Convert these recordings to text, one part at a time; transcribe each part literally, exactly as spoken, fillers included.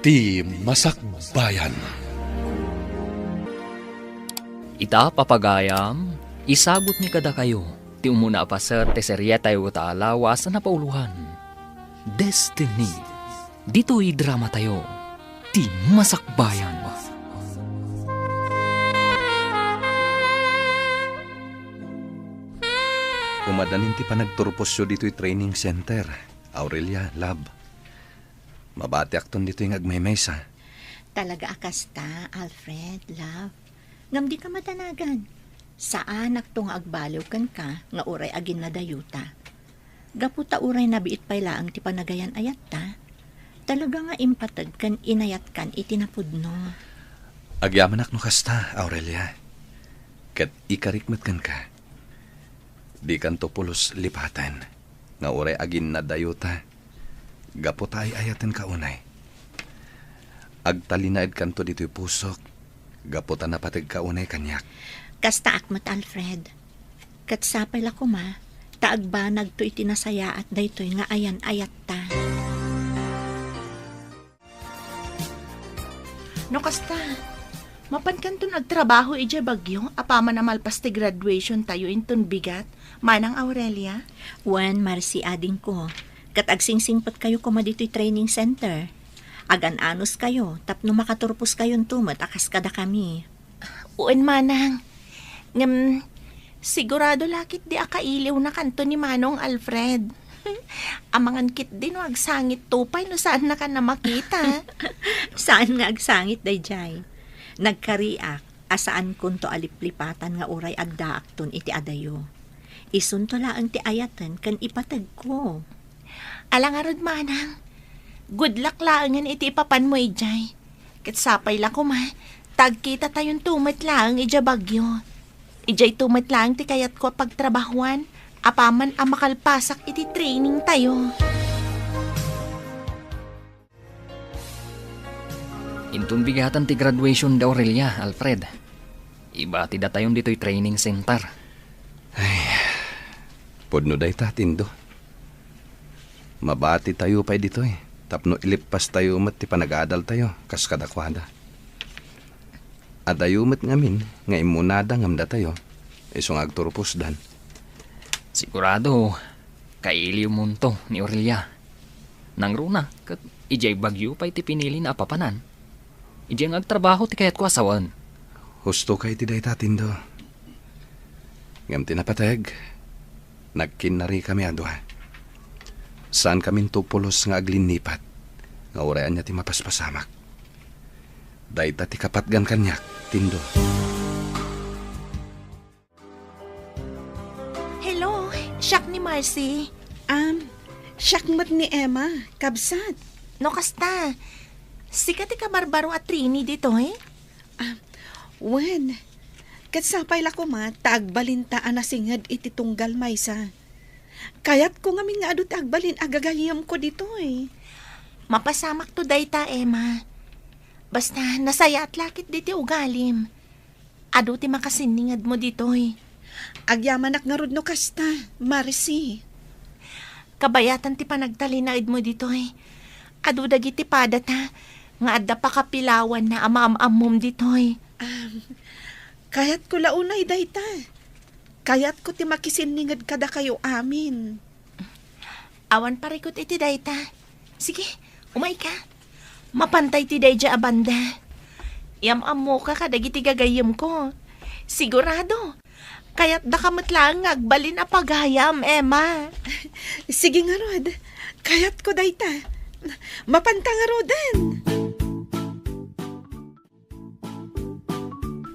Ti Masakbayan. Ita, papagayam, isagutmi kadakayo ti umuna a paset ti serietayo ta lawas a napauloan, Destiny. Ditoy dramatayo, Ti Masakbayan. Umadanin ti panagturposyo ditoy training center, Aurelia, love. Mabatiakton ditoy nga agmaymaysa. Talaga a kasta, Alfred, love. Ngem dika madanagan. Saanakto nga agbaliw kenka nga uray aginnadayota. Gapu ta uray nabiit pay laeng ti panagayan-ayatta, talaga nga impateg ken inayatkan iti napudno. Agyamanak no kasta, Aurelia. Ket ikarik met kenka. Dikanto pulos lipaten nga uray aginnadayota gapu ta ay-ayatenka unay. Agtalinaedkanto ditoy pusok gapu ta napategka unay kaniak. Kastaak met, Alfred. Ket sapay la koma ta agbanagto iti nasayaat daytoy nga ayan-ayatta. No kasta, mapankanton agtrabaho idiay Baguio apaman a malpas ti graduation tayo inton bigat, Manang Aurelia? Wen, Marcy, adingko. Ket agsingsingpetkayo koma ditoy training center. Agan-anuskayo tapno makaturposkayonto met a kas kadakami. Wen, Manang. Ngem, sigurado la ketdi a kailiwnakanto ni Manong Alfred. Amangan ketdi no agsangitto pay no saannakan a makita. Saan nga agsangit daydiay. Nagkariak a saankonto a liplipatan nga uray addaakton iti adayo. Isunto laeng ti ayaten ken ipategko. Ala ngarud, Manang. Good luck laengen iti ipapanmo idiay. Ket sapay la koma ta agkitatayonto met laeng idiay Baguio. Idiayto met laeng ti kayatko a pagtrabahuan apaman a makalpasak iti training tayo. Inton bigatan ti graduation da Aurelia, Alfred, ibati datayon ditoy training center. Ay, pudno dayta, Tindo. Mabati tayo pay ditoy tapno ilepas tayo met ti panagadal tayo kas kadakuada. Adayo met ngamin nga immunada ngem datayo, isu nga agturposdan. Sigurado, kailiwmonto ni Aurelia. Nangruna, ket idiay Baguio pay ti pinilina a papanan. Idiay nga agtrabaho ti kayatko a sawen. Husto ka iti dayta, Tindo. Ngem ti napateg, nagkinnarikami a dua. Saankaminto pulos nga aglinnipat, nga uray ania ti mapaspasamak. Dayta ti kapatgan kaniak, Tindo. Hello, siak ni Marcy. Am, siak met ni Emma, kabsat. No kasta, sika ti kabarbaro a Trini ditoy? Ah, wen, ket sapay la koma ta agbalinta a nasinged iti tunggal maysa. Kayatko ngamin nga adu ti agbalin a gagayyemko ditoy. Mapasamakto dayta, Emma. Basta, nasayaat la ketdi ti ugalim. Adu ti makasinningedmo ditoy. Agyamanak ngarud no kasta, Marcy. Kabayatan ti panagtalinaedmo ditoy. Adu dagiti padata nga adda pakapilawanna a maam-ammom ditoy. Am, kayatko la unay dayta. Kayatko ti makisinninged kadakayo amin. Awan parikut iti dayta. Sige, umayka. Mapantay ti daydiay a banda. Yam-ammoka kadagiti gagayyemko. Sigurado, kayatdaka met laeng nga agbalin a pagayam, Emma. Sige ngarud, kayatko dayta. Mapanta ngaruden.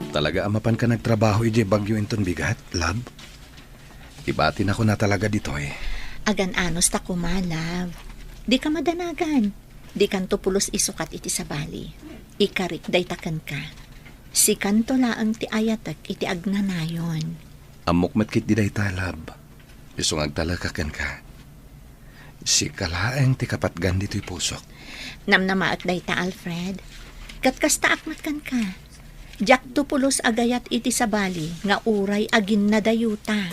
Talaga a mapanka nagtrabaho idiay Baguio inton bigat, love? Ibatinakon a talaga ditoy. Agan-anos ta koma, love. Dika madanagan. Dikanto pulos isukat iti sabali. Ikarik dayta kenka. Sikanto laeng ti ayatek iti agnanayon. Ammok met ketdi dayta, love. Isu nga agtalek kenka. Sika laeng ti kapatgan ditoy pusok. Namnamaek dayta, Alfred. Ket kastaak met kenka. Diakto pulos a gayat iti sabali nga uray aginnadayota.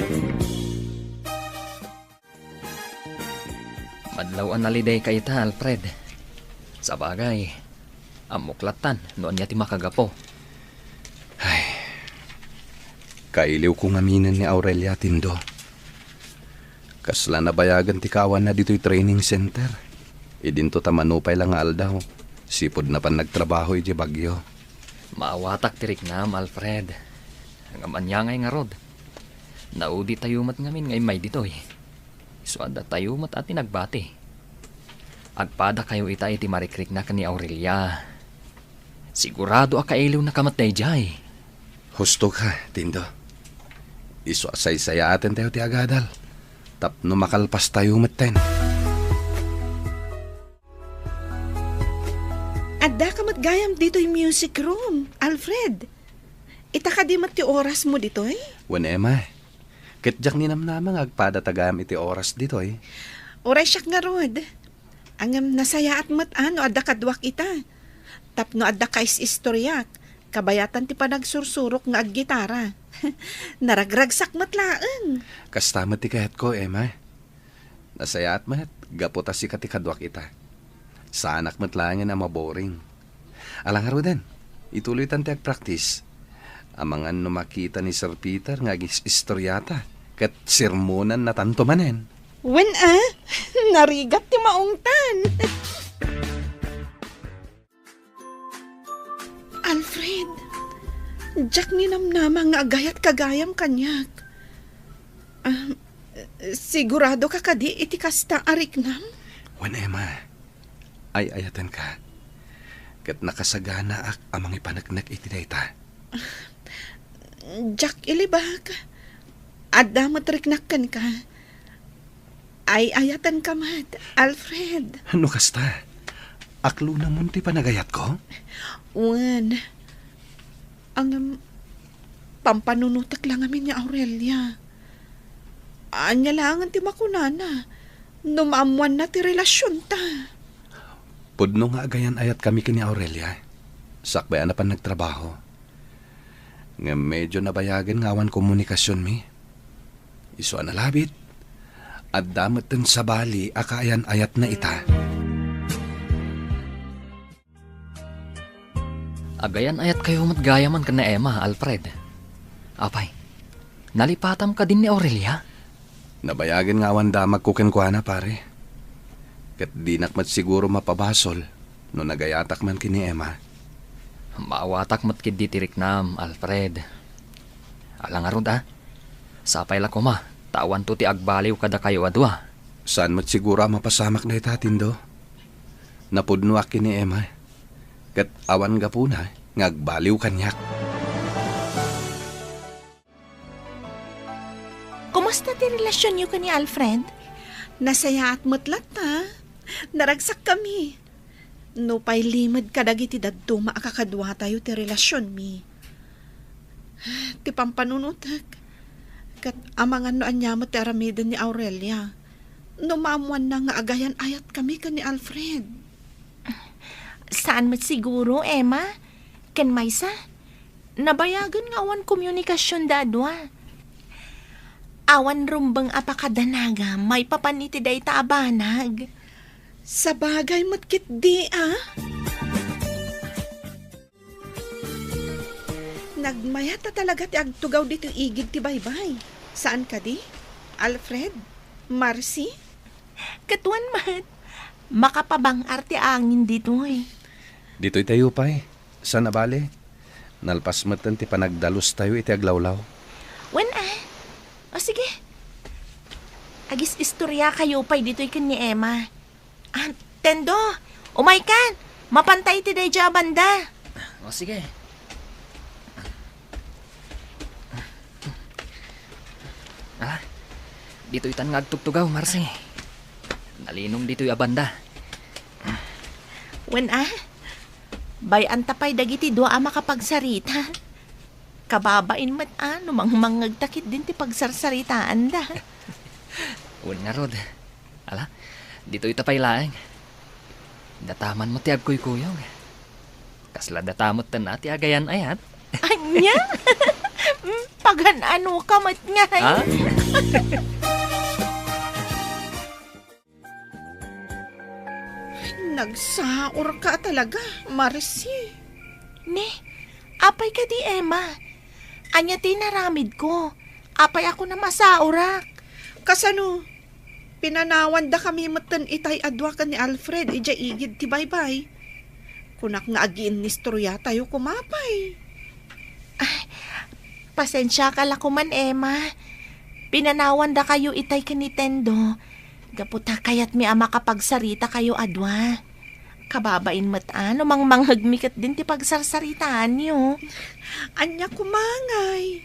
Madlaw a nalidayka ita, Alfred. Sabagay, Ammok lattan no ania ti makagapu. Ay, kailiwko ngaminen ni Aurelia, Tindo. Kasla nabayagen ti kaawanna ditoy training center. Idinto ta manupay la nga aldaw, sipud napan nagtrabaho idiay Baguio. Maawatak ti riknam, Alfred. Ngem ania ngay ngarud? Nauditayo met ngamin nga immay ditoy. Isu a datayo met a ti nagbati. Agpadakayo ita iti marikrikna ken ni Aurelia. Sigurado a kailiwnaka met daydiay. Husto ka, Tindo. Isu a saysayaaten tayo ti agadal. Tapno makalpastayo metten. Addaka met gayam ditoy music room, Alfred. Ita kadi met ti orasmo ditoy? Wen, Emma. Ket diak ninamnama nga agpadata gayam iti oras ditoy. Uray siak ngarud. Ngem nasayaat met a no adda kaduak ita. Tapno adda kais-istoriak, kabayatan ti panagsursurok nga aggitara. Naragragsak met laeng. Kasta met ti kayatko, Emma. Nasayaat met, gapu ta sika ti kaduak ita. Saanak met laengen a maboring. Ala ngaruden, ituloytan ti agpraktis. Amangan no makita ni Sir Peter nga agis-istoriata, ket sermonannatanto manen. Wen a, narigat ti maungtan. Alfred, diak ninamnama nga agayatka gayam kaniak. Ah, siguradoka kadi iti kasta a riknam? Wen, Emma, ay-ayatenka. Ket nakasaganaak a mangipaneknek iti dayta. Diak ilibak. Adda met riknak kenka. Ay-ayatenka met, Alfred. No kasta, aklonamon ti panagayatko? Wen. Ngem, pampanunotek la ngamin ni Aurelia. Ania laengen ti makunana no maammoanna ti relasionta? Pudno nga agayan-ayatkami ken ni Aurelia, sakbay a napan nagtrabaho. Ngem medio nabayagen nga awan komunikasionmi. Isu a nalabit, adda metten sabali a kaayan-ayatna ita. Agayan-ayatkayo met gayaman ken ni Emma, Alfred. Apay, nalipatam kadin ni Aurelia? Nabayagen nga awan damagko kenkuana, pare. Ket dinak met siguro mapabasol no nagayatak man ken ni Emma. Maawatak met ketdi ti riknam, Alfred. Ala ngarud a, sapay la koma ta awanto ti agbaliw kadakayo a dua. Saan met siguro a mapasamak dayta, Tindo. Napudnoak ken ni Emma, ket awan gapuna nga agbaliw kaniak. Kumusta ti relasionyo ken ni Alfred? Nasayaat met latta. Naragsakkami. Nupay limed kadagiti dadduma a kakaduatayo ti relasionmi. Ti pampanunotek, ket amangan no ania met ti aramiden ni Aurelia no maammoanna nga agayan-ayatkami ken ni Alfred. Saan met siguro, Emma. Ken maysa, nabayagen nga awan komunikasionda a dua. Awan rumbeng a pakadanagam maipapan iti dayta a banag. Sabagay met ketdi a. Nagmayat a talaga ti agtugaw ditoy igid ti baybay. Saan kadi? Alfred? Marcy? Ket wen met, makapabang-ar ti angin ditoy. Ditoy tayo pay. Saan a bale, nalpas metten ti panagdalustayo iti aglawlaw. Wen a. O sige. Agis-istoriakayo pay ditoy ken ni Emma. Ah, Tendo, umaykan. Mapanta iti daydiay a banda. O, sige. Ah, ditoy tan nga agtugtugaw, Marcy. Nalinom ditoy a banda. Wen a, bay-anta pay dagiti dua a makapagsarita. Kababain met a no mangmangngegta ketdin ti pagsarsaritaanda. Wen ngarud. Ala, ditoy ta pay laeng. Dataman met ti agkuykuyog. Kasla datamet ten a ti agayan-ayat. Ania? Mm, pagan-anoka met ngay? Ha? Nagsaurka talaga, Marci. Ne, apay kadi, Emma? Ania ti inaramidko? Apay a kunam a saurak? Kasano? Pinanawandakami metten itay a dua ken ni Alfred idiay igid ti baybay. Kunak nga agiinnistoriatayo koma pay. Ay, pasensiaka la koman, Emma. Pinanawandakayo itay ken ni Tendo. Gapu ta kayatmi a makapagsaritakayo a dua. Kababain met a no mangmanghegmi ketdin ti pagsarsaritaanyo. Ania koma ngay?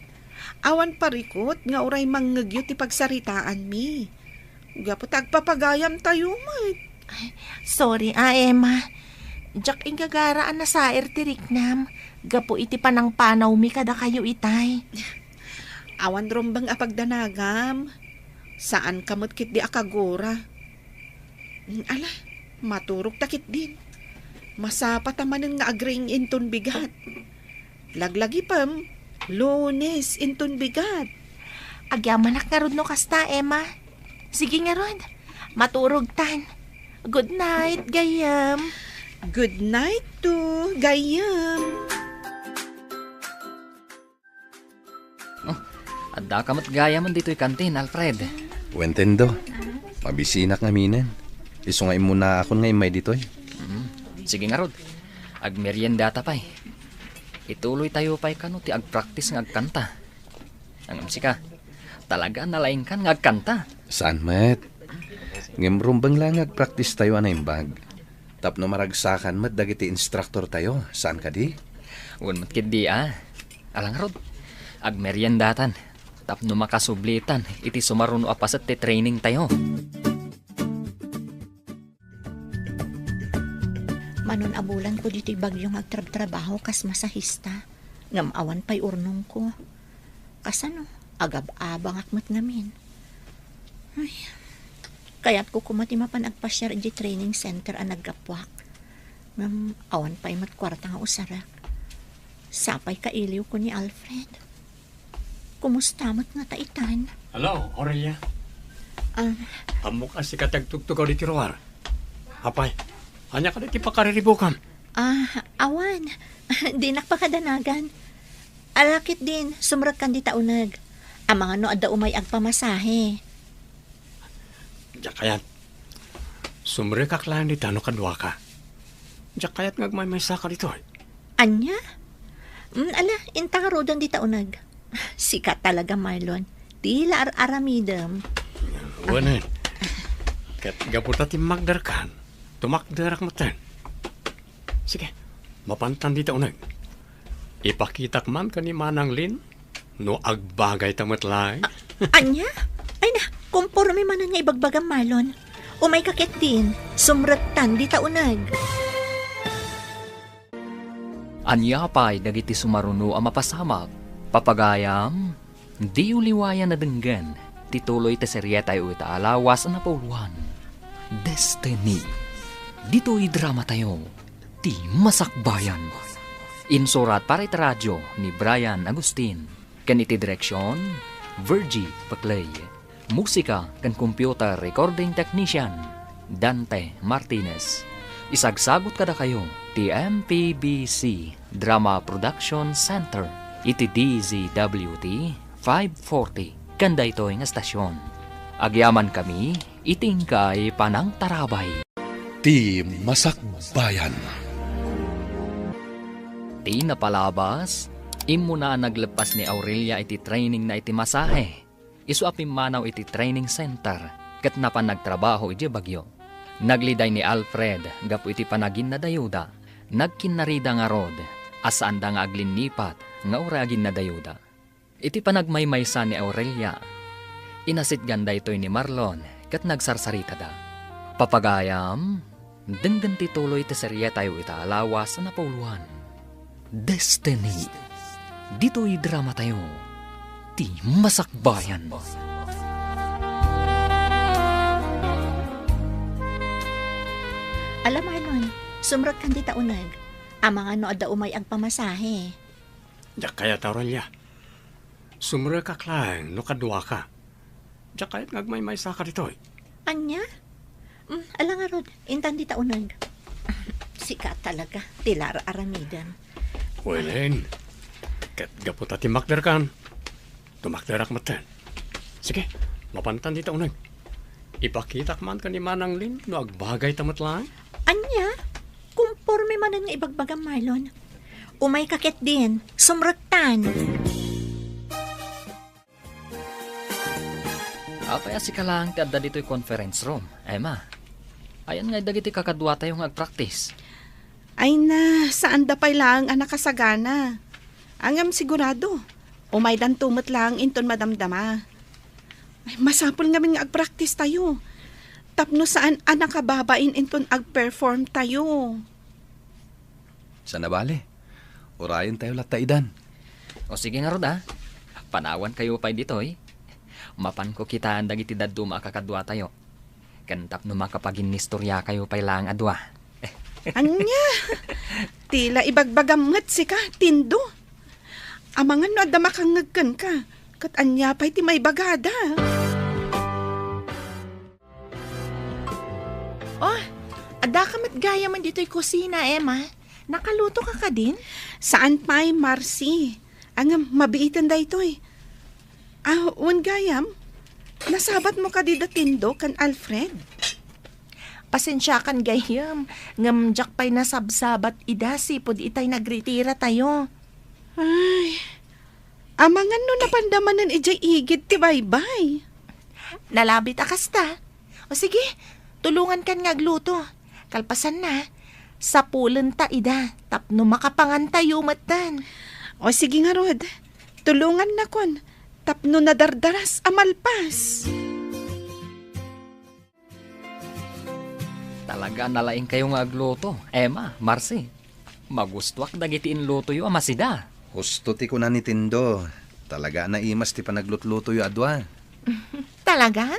Awan parikut nga uray mangngegyo ti pagsaritaanmi. Gapu ta agpapagayamtayo met. Ay, sorry a, Emma. Diak igagara a nasair ti riknam gapu iti panangpanawmi kadakayo itay. Awan rumbeng a pagdanagam. Saanka met ketdi a kagura. Mm, ala, maturogta ketdin. Masapata manen nga agring inton bigat. Laglagipem, Lunes inton bigat. Agyamanak ngarud no kasta, Emma. Sige ngarud, maturogtan. Good night, gayyem. Good night too, gayyem. Oh, addaka met gayamen ditoy kantin, Alfred. Wen, Tendo, mabisinak ngaminen. Isu nga immunaakon nga immay ditoy. Mm. Sige ngarud, agmeriendata pay. Ituloytayo pay kano ti agpraktis nga agkanta. Ngem sika, talaga a nalaingkan nga agkanta. Saan met? Ngem rumbeng la nga agpraktistayo a naimbag. Tapno maragsakan met dagiti instruktortayo, saan kadi? Wen met ketdi a. Ala ngarud, agmeriendatan tapno makasublitan iti sumaruno a paset ti trainingtayo. Manon a bulanko ditoy Baguio nga agtrabtrabaho kas masahista, ngem awan pay urnongko. Kasano, agab-abangak met ngamin. Ay, kayatko koma ti mapan agpasiar idiay training center a naggapuak. Ngem awan pay met kuarta nga usarek. Sapay kailiwko ni Alfred. Kumusta met ngata itan? Hello, Aurelia. Ah. Ammok a sika ti agtugtugaw ditoy ruar. Apay, ania kadi ti pakariribukam? Ah, awan. Dinak pakadanagan. Ala ketdin, sumrekkan dita uneg. Amangan no adda umay agpamasahe. Diak kayat. Sumrekak laeng dita no kaduaka. Diak kayat nga agmaymaysaka ditoy. Ania? Mm, ala, inta ngaruden dita uneg. Sika talaga, Marlon. Ti la ar-aramidem. Wen, ket gapu ta timmakderkan, tumakderak metten. Sige, mapantan dita uneg. Ipakitak man ken ni Manang Lin no agbagayta met laeng. Ania? Ay na, komporme manen nga ibagbagam, Marlon. Umayka ketdin, sumrektan dita uneg. Ania pay dagiti sumaruno a mapasamak? Papagayam, diyo liwayan a denggen ti tuloy ti serietayo ita a lawas a napauluan, Destiny. Ditoy dramatayo, Ti Masakbayan. Insurat para iti radio ni Brian Agustin. Ken iti direksion, Virgie Paclay. Musika ken computer recording technician, Dante Martinez. Isagsagut kadakayo ti M P B C Drama Production Center iti D Z W T five forty ken daytoy nga estasion. Agyamankami iti inkay panangtarabay. Ti Masakbayan. Ti napalabas, immuna a nagleppas ni Aurelia iti trainingna iti masahe. Isu a pimmanaw iti training center ket napan nagtrabaho idiay Baguio. Nagliday ni Alfred gapu iti panaginnadayuda. Nagkinnarida ngarud a saanda nga aglinnipat nga uray aginnadayuda. Iti panagmaymaysa ni Aurelia, inasitgan daytoy ni Marlon ket nagsarsaritada. Papagayam, denggen ti tuloy ti serietayo ita a lawas a napauluan, Destiny. Ditoy dramatayo, Ti Masakbayan. Ala, Marlon, sumrekkan dita uneg. Amangan no adda umay agpamasahe. Diak kayat, Aurelia. Sumrekak laeng no kaduaka. Diak kayat nga agmaymaysaka ditoy. Ania? Mm, ala ngarud, intan dita uneg. Sika talaga ti ar-aramidem. Wen, ket gapu ta timmakderkan, tumakderak metten. Sige, mapantan dita uneg. Ipakitak man ken ni Manang Lin no agbagayta met laeng. Ania? Komporme manen nga ibagbagam, Marlon. Umayka ketdin, sumrektan. Apay a sika laeng ti adda ditoy conference room, Emma? Ayan ngay dagiti kakaduatayo nga agpraktis? Ay na, saanda pay laeng a nakasagana. Ngem sigurado, umaydanto met laeng inton madamdama. Ay, masapul ngamin nga agpraktistayo. Tapno saan a nakababain inton agperformtayo. Saan a bale. Urayentayo latta idan. O sige ngarud a. Panawankayo pay ditoy. Mapanko kitaen dagiti dadduma a kakaduatayo. Ken tapno makapaginnistoriakayo pay laeng a dua. Ania? Ti la ibagbagam met sika, Tindo. Amangan no adda makangngeg kenka, ket ania pay ti maibagada? Oh, addaka met gayamen ditoy kusina, Emma. Nakalutoka kadin? Saan pay, Marcy. Ngem mabiiten daytoy. Ah, wen gayam, nasabatmo kadi da Tindo ken Alfred? Pasensiakan gayam, ngem diak pay nasabsabat ida sipud itay nagritiratayo. Ay, amangan no napanda manen idiay igid ti baybay. Nalabit a kasta. O sige, tulongankan nga agluto. Kalpasanna, sapulenta ida tapno makapangantayo metten. O sige ngarud, tulongannakon tapno nadardaras a malpas. Talaga a nalaingkayo nga agluto, Emma, Marcy. Magustuak dagiti inlutoyo a masida. Husto ti kuna ni Tindo. Talaga a naimas ti panaglutlutoyo a dua. Talaga?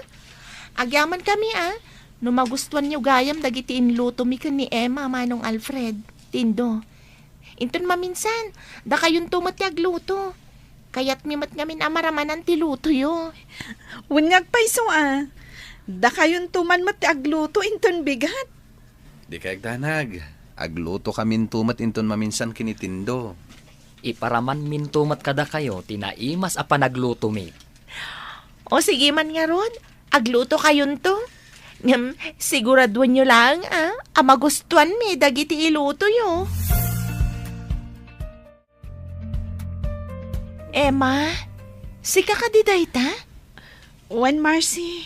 Agyamankami a, no magustuanyo gayam dagiti inlutomi ken ni Emma, Manong Alfred, Tindo. Inton maminsan, dakayonto met ti agluto. Kayatmi met ngamin a maramanan ti lutoyo. Wen nga agpayso a, dakayonto man met ti agluto inton bigat. Dikay agdanag. Aglutokaminto met inton maminsan ken ni Tindo. Iparamanminto met kadakayo ti naimas a panaglutomi. O sige man ngarud, aglutokayonto. Ngem siguraduenyo laeng a, a magustuanmi dagiti ilutoyo. Emma, sika kadi dayta? Wen, Marcy.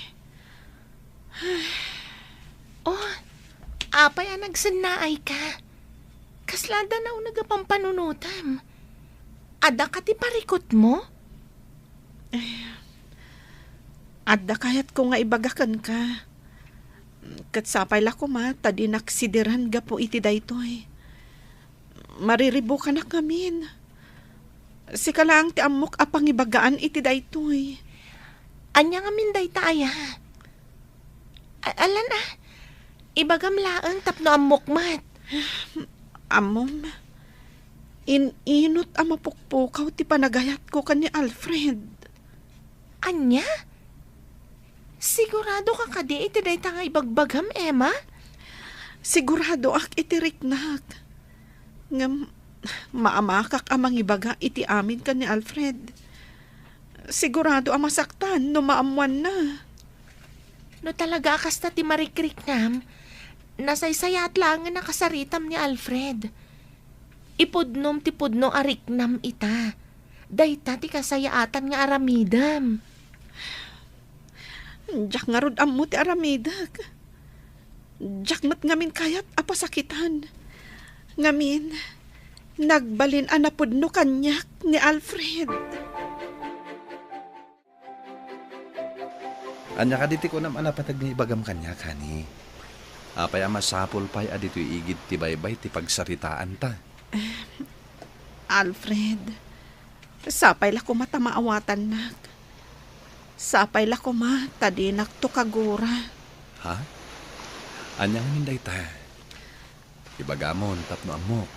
Oh, apay a nagsennaayka? Kasla adda nauneg a pampanunotam? Adda ka ti parikutmo? Eh, adda kayatko nga ibaga kenka. Ket sapay la koma ta dinak sidiran gapu iti daytoy. Mariribukanak ngamin. Sika laeng ti ammok a pangibagaan iti daytoy. Ania ngamin dayta aya? A-, alan a? Ibagam laeng tapno ammok met. Ammom, in-inut a mapukpukaw ti panagayatko ken ni Alfred. Ania? Sigurado ka kadi iti dayta nga ibagbagam, Emma? Siguradoak iti riknak. Ngem maamakak a mangibaga iti amin ken ni Alfred. Sigurado a masaktan no maammoanna. No talaga a kasta ti marikriknam, nasaysayaat laengen a kasaritam ni Alfred. Ipudnom ti pudno a riknam ita. Dayta ti kasayaatan nga aramidem. Diak ngarud ammo ti aramidek. Diak met ngamin kayat a pasakitan. Ngamin, nagbalin a napudno kaniak ni Alfred. Ania kadi ti kunam a napateg nga ibagam kaniak, honey? Apay a masapul pay a ditoy igid ti baybay ti pagsaritaanta? Alfred, sapay la koma ta maawatannak. Sapay la koma ta dinakto kagura. Ha? Ania ngamin dayta? Ibagamon tapno ammok.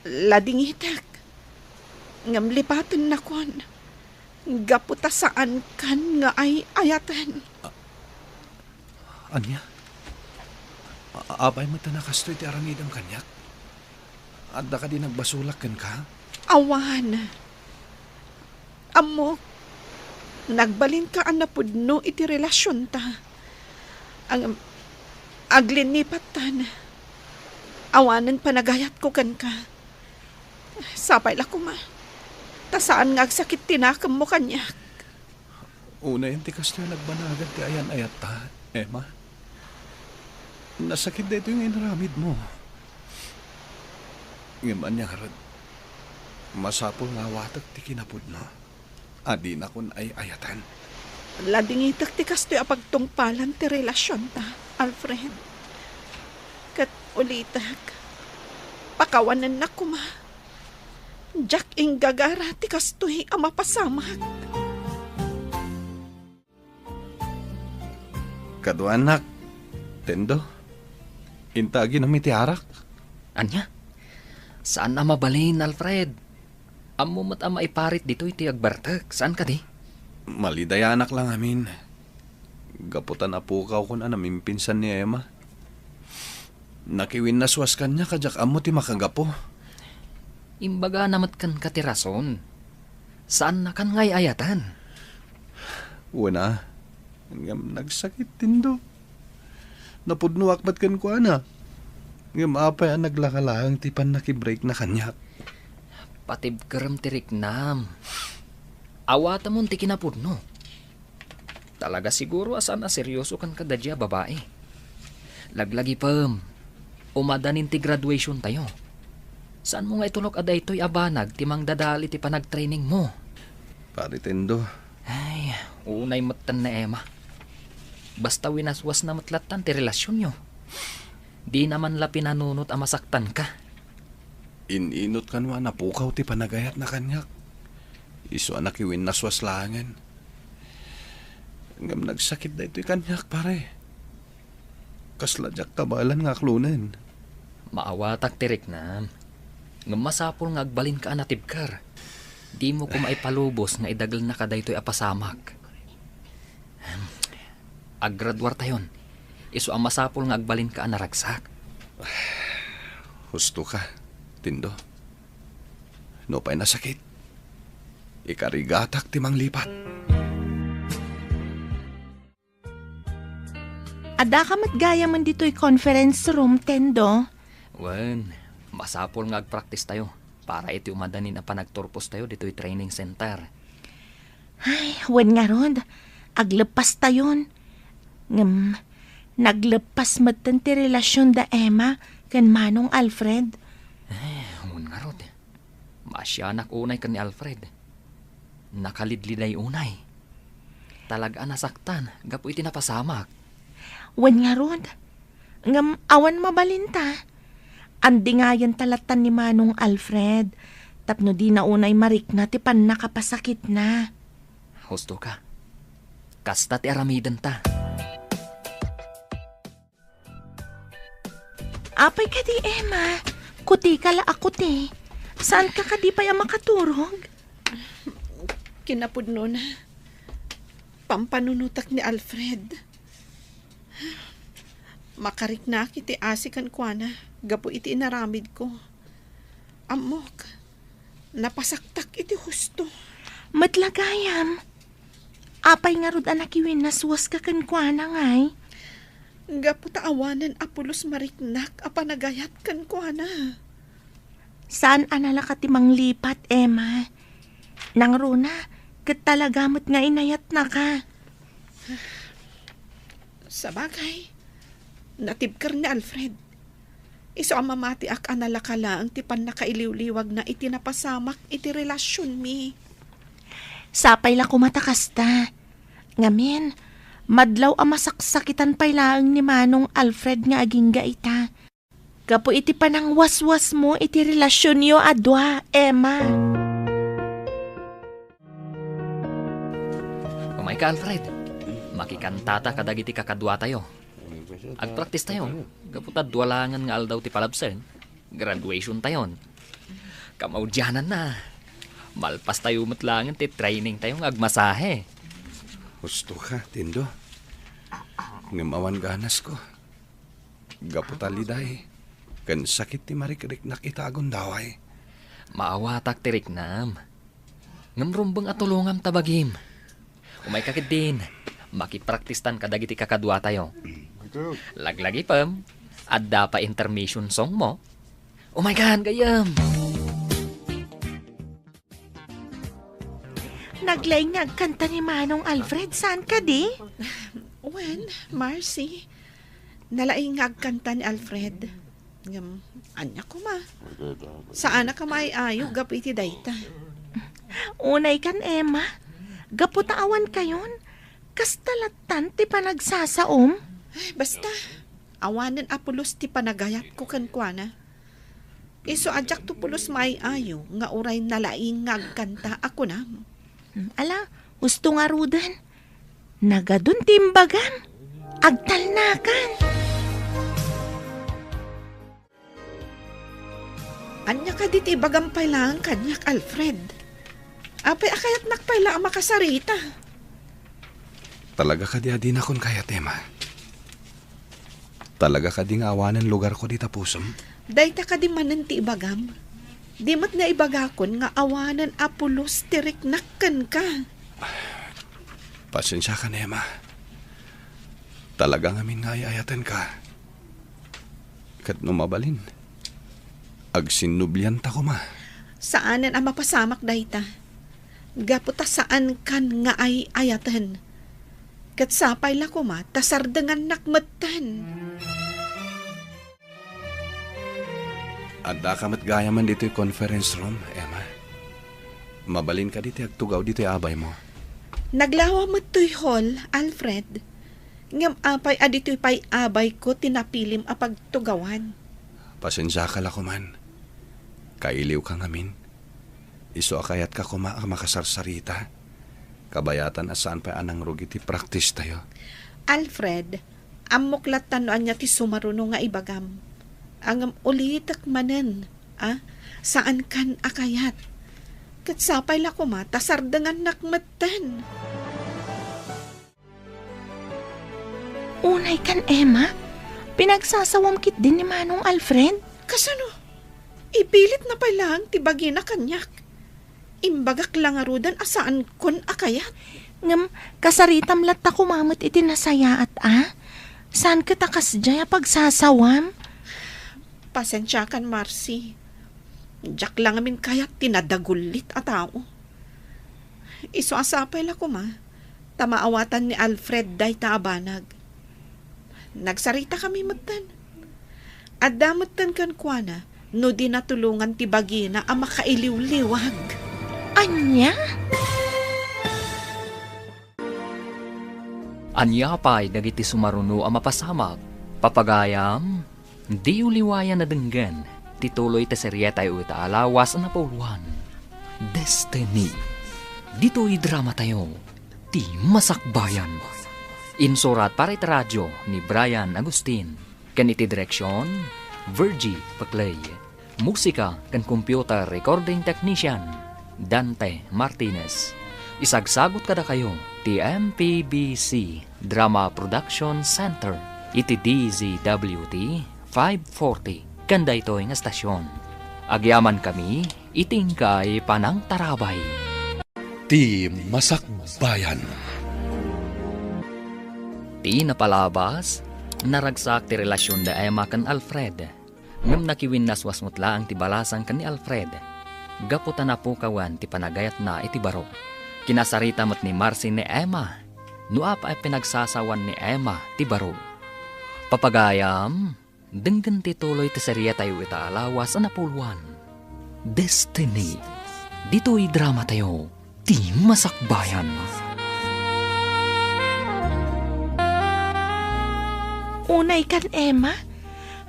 Ladingitek. Ngem lipatennakon. Gapu ta saankan nga ay-ayaten. A-, ania? A-, apay met a kastoy ti aramidem kaniak? Adda kadi nagbasolak kenka? Awan. Ammok, nagbalinka a napudno iti relasionta. Ang, aglinnipat tan, awanen panagayatko kenka. Sapay la koma, ta saan nga agsakit ti nakemmo kaniak. Unayen ti kastoy a nagbanagan ti ayan-ayatta, Emma. Nasakit daytoy nga inaramidmo. Ngem ania ngarud, masapul nga awatek ti kinapudno a dinakon ay-ayaten. Ladingitek ti kastoy a pagtungpalan ti relasionta, Alfred. Ket ulitek, pakawanennak koma. Diak inggagara ti kastoy a mapasamak. Kaduanak, Tendo, inta aginum iti arak? Ania? Saan a mabalin, Alfred. Ammo met a maiparit ditoy ti agbartek, saan kadi? Malidayanak la ngamin. Gapu ta napukawkon a namimpinsan ni Emma. Nakiwinnaswas kaniak a diak ammo ti makagapu. Imbagana met kenka ti rason. Saannakan nga ay-ayaten. Wen a, ngem nagsakit, Tendo. Napudnoak met kenkuana. Ngem apay a naglaka laeng ti pannakibreakna kaniak? Patibkerem ti riknam. Awatemon ti kinapudno. Talaga siguro a saan a seryoso kenka daydiay a babai. Laglagipem, umadanin ti graduation tayo. Saanmo nga itulok a daytoy a banag ti mangdadal iti panagtraining mo? Pare Tendo. Ay, unay metten ni Emma. Basta winaswasna met lattan ti relasionyo. Dina man la pinanunot a masaktanka. In-inot kano a napukaw ti panagayatna kaniak. Isu a nakiwinnaswas laengen. Ngem nagsakit daytoy kaniak, pare. Kasla diak kabaelan nga aklonen. Maawatak ti riknam. Ngem masapul nga agbalinka a natibker. Dimo koma ipalubos nga idagellaka daytoy a pasamak. Ahem. Aggraduartayon. Isu a masapul nga agbalinka a naragsak. Husto ka, Tindo. Nupay nasakit, ikarigatak ti manglipat. Addaka met gayamen ditoy conference room, Tendo? Wen, masapul nga agpraktistayo para iti umadanin a panagturpostayo ditoy training center. Ay, wen ngarud, agleppastayon. Ngem, nagleppas metten ti relasion da Emma ken Manong Alfred. Eh, wen ngarud. Maasianak unay ken ni Alfred. Nakalidliday unay. Talaga a nasaktan gapu iti napasamak. Wen ngarud, ngem awan mabalinta. Andingayenta lattan ni Manong Alfred tapno dina unay marikna ti pannakapasakitna. Husto ka. Kasta ti aramidenta. Apay kadi, Emma? Kuti ka la a kuti. Saanka kadi pay a makaturog? Kinapudnona, pampanunotak ni Alfred. Makariknaak iti asi kenkuana gapu iti inaramidko. Ammok, napasaktak iti husto. Met la gayam, apay ngarud a nakiwinnaswaska kenkuana, ngay? Gapu ta awanen a pulos mariknak a panagayat kenkuana. Saan a nalaka ti manglipat, Emma. Nangruna, ket talaga met nga inayatnaka. Sabagay, natibker ni Alfred. Isu a mamatiak a nalaka laeng ti pannakailiwliwagna iti napasamak iti relasionmi. Sapay la koma ta kasta. Ngamin, madlaw a masaksakitan pay laeng ni Manong Alfred nga agingga ita. Gapu iti panangwaswasmo iti relasionyo a dua, Emma. Umayka, Alfred. Makikantata kadagiti kakaduatayo. Agpraktistayo, gapu ta dua laengen nga aldaw ti palabsen, graduationtayon. Kamaudiananna, malpastayo met laengen ti trainingtayo nga agmasahe. Husto ka, Tindo. Ngem awan ganasko. Gapu ta liday ken sakit ti marikriknak ita a gundaway. Maawatak ti riknam. Ngem rumbeng a tulongam ta bagim. Umayka ketdin. Makipraktistan kadagiti kakaduatayo. Laglagipem, adda pay intermission song mo. Umaykan, gayyem! Naglaing nga agkanta ni Manong Alfred, saan kadi? Wen, Marcy, nalaing nga agkanta ni Alfred. Ngem, ania koma? Saanak a maay-ayo gapu iti dayta. Unay kan, Emma. Gapu ta awan kayon, kasta lattan ti panagsasaom? Ay, basta, awanen a pulos ti panagayatko kenkuana. Isu a diakto pulos maay-ayo nga uray nalaing nga agkanta a kunam. Hmm, ala, husto ngaruden. Nagadun ti imbagam. Agtalnakan. Ania kadi ti ibagam pay laeng kaniak, Alfred? Apay a kayatnak pay la a makasarita? Talaga kadi a dinakon kayat, Emma? Talaga kadi nga awanen lugarko dita pusom? Dayta kadi manen ti ibagam? Di met nga ibagakon nga awanen a pulos ti riknak kenka. Pasensiakan, Emma. Talaga ngamin nga ay-ayatenka. Ket no mabalin, agsinnublianta koma. Saanen a mapasamak dayta. Gapu ta saankan nga ay-ayaten. Ket sapay la koma ta sardengannak metten. Addaka met gayamen ditoy conference room, Emma. Mabalin kadi ti agtugaw ditoy abaymo? Naglawa met toy hall, Alfred. Ngem apay a ditoy pay abayko ti napilim a pagtugawan? Pasensiaka la koman. Kailiwka ngamin. Isu a kayatka koma a makasarsarita. Kabayatan a saan pay a nangrugi ti praktistayo. Alfred, ammok latta no ania ti sumaruno nga ibagam. Ngem ulitek manen, a, saankan a kayat. Ket sapay la koma ta sardengannak metten. Unay kan, Emma, pinagsasawam ketdin ni Manong Alfred? Kasano? Ipilitna pay laeng ti bagina kaniak. Imbagak la ngaruden a saankon a kayat. Ngem kasaritam latta koma met iti nasayaat a. Saan ket a kasdiay a pagsasawam? Pasensiakan, Marcy. Diak la ngamin kayat ti nadagullit a tao. Isu a sapay la koma ta maawatan ni Alfred dayta a banag. Nagsaritaka metten. Adda metten kenkuana no di natulongan ti bagina a makailiwliwag. Ania? Ania pay dagiti sumaruno a mapasamak? Papagayam, diyo liwayan a denggen ti tuloy ti serietayo ita a lawas a napauluan, Destiny. Ditoy dramatayo, Ti Masakbayan. Insurat para iti radio ni Brian Agustin, ken iti direksion, Virgie Paclay. Musika ken computer recording technician, Dante Martinez. Isagsagut kadakayo ti M P B C Drama Production Center iti D Z W T five forty ken daytoy nga estasion. Agyamankami iti inkay panangtarabay. Ti Masakbayan. Ti napalabas, naragsak ti relasion da Emma ken Alfred. Ngem nakiwinnaswas met laeng ti balasang ken ni Alfred, gapu ta napukawan ti panagayatna iti baro. Kinasarita met ni Marcy ni Emma no apay a pinagsasawan ni Emma ti baro. Papagayam, denggen ti tuloy ti serietayo ita a lawas a napauluan, Destiny. Ditoy dramatayo, Ti Masakbayan. Unay kan, Emma,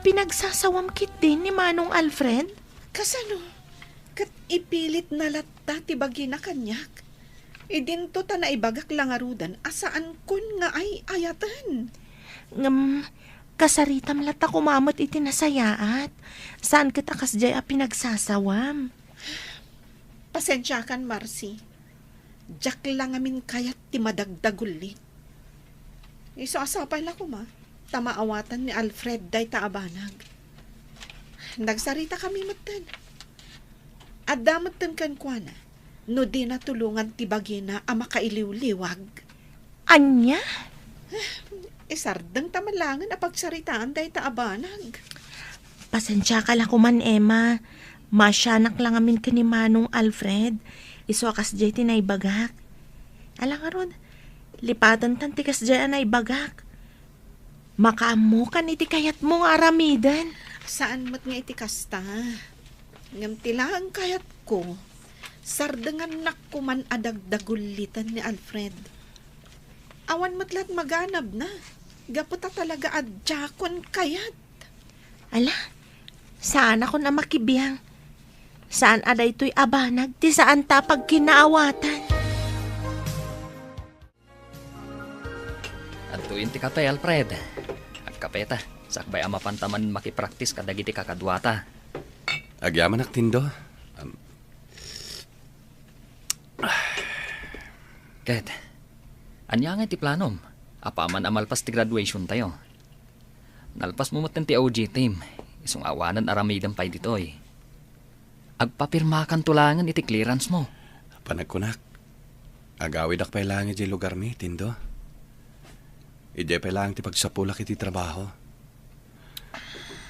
pinagsasawam ketdin ni Manong Alfred? Kasano? Ket ipilitna latta ti bagina kaniak. Idinto ta naibagak la ngaruden a saankon nga ay-ayaten. Ngem, kasaritam latta koma met iti nasayaat. Saan ket a kasdiay a pinagsasawam. Pasensiakan, Marcy. Diak la ngamin kayat ti madagdagullit. Isu a sapay la koma ta maawatan ni Alfred dayta a banag. Nagsaritakami metten. Adda metten kenkuana no dina tulongan ti bagina a makailiwliwag. Ania? Isardengta man laengen a pagsaritaan dayta a banag. Pasensiaka la koman, Emma. Maasianak la ngamin ken ni Manong Alfred. Isu a kasdiay ti naibagak. Ala ngarud, lipatentan ti kasdiay a naibagak. Makaammokan iti kayatmo nga aramiden. Saan met nga iti kasta. Ngem ti laeng kayatko, sardengannak koman a dagdagullitan ni Alfred. Awan met la't maganabna, gapu ta talaga a diakon kayat. Ala, saanakon a makibiang. Saan a daytoy a banag ti saanta a pagkinaawatan. Adtoyen ti kape, Alfred. Agkapeta, sakbay a mapanta man makipraktis kadagiti kakaduata. Agyamanak, Tindo. Am, Ket, ania ngay ti planom? Apaman a malpas ti graduation tayo. Nalpasmo metten ti O G team, isu nga awanen aramidem pay ditoy. Agpapirmakanto laengen iti clearance mo. Panagkunak, agawidak pay laeng idiay lugarmi, Tindo. Idiay pay laeng ti pagsapulak iti trabaho.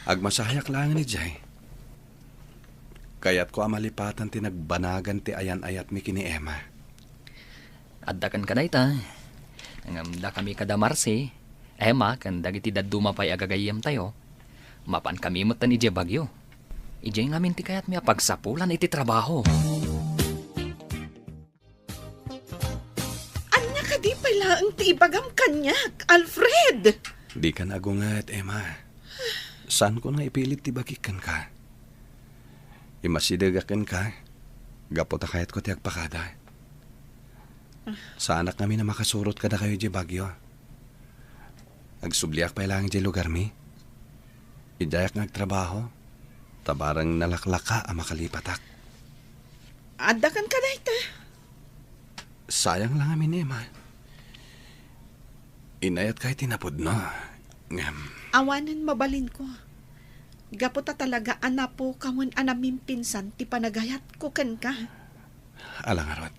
Agmasaheak laengen idiay. Kayatko a malipatan ti nagbanagan ti ayan-ayatmi ken ni Emma. Adda kenka dayta. Ngem dakami kada Marcy, Emma, ken dagiti dadduma pay a gagayyemtayo, mapankami metten idiay Baguio. Idiay ngamin ti kayatmi a pagsapulan iti trabaho. Ania kadi pay laeng ti ibagam kaniak, Alfred? Dikan agunget, Emma. Saanko nga ipilit ti bagik kenka. Immasidegak kenka, gapu ta kayatko ti agpakada. Saanak ngamin a makasurot kadakayo idiay Baguio. Agsubliak pay laeng idiay lugarmi. Idiayak nga agtrabaho, ta bareng nalaklaka a makalipatak. Adda kenka dayta. Sayang la ngamin, Emma. Inayatka iti napudno. Ngem, awanen mabalinko. Gapu ta talaga a napukawen a namimpinsan ti panagayatko kenka. Ala ngarud,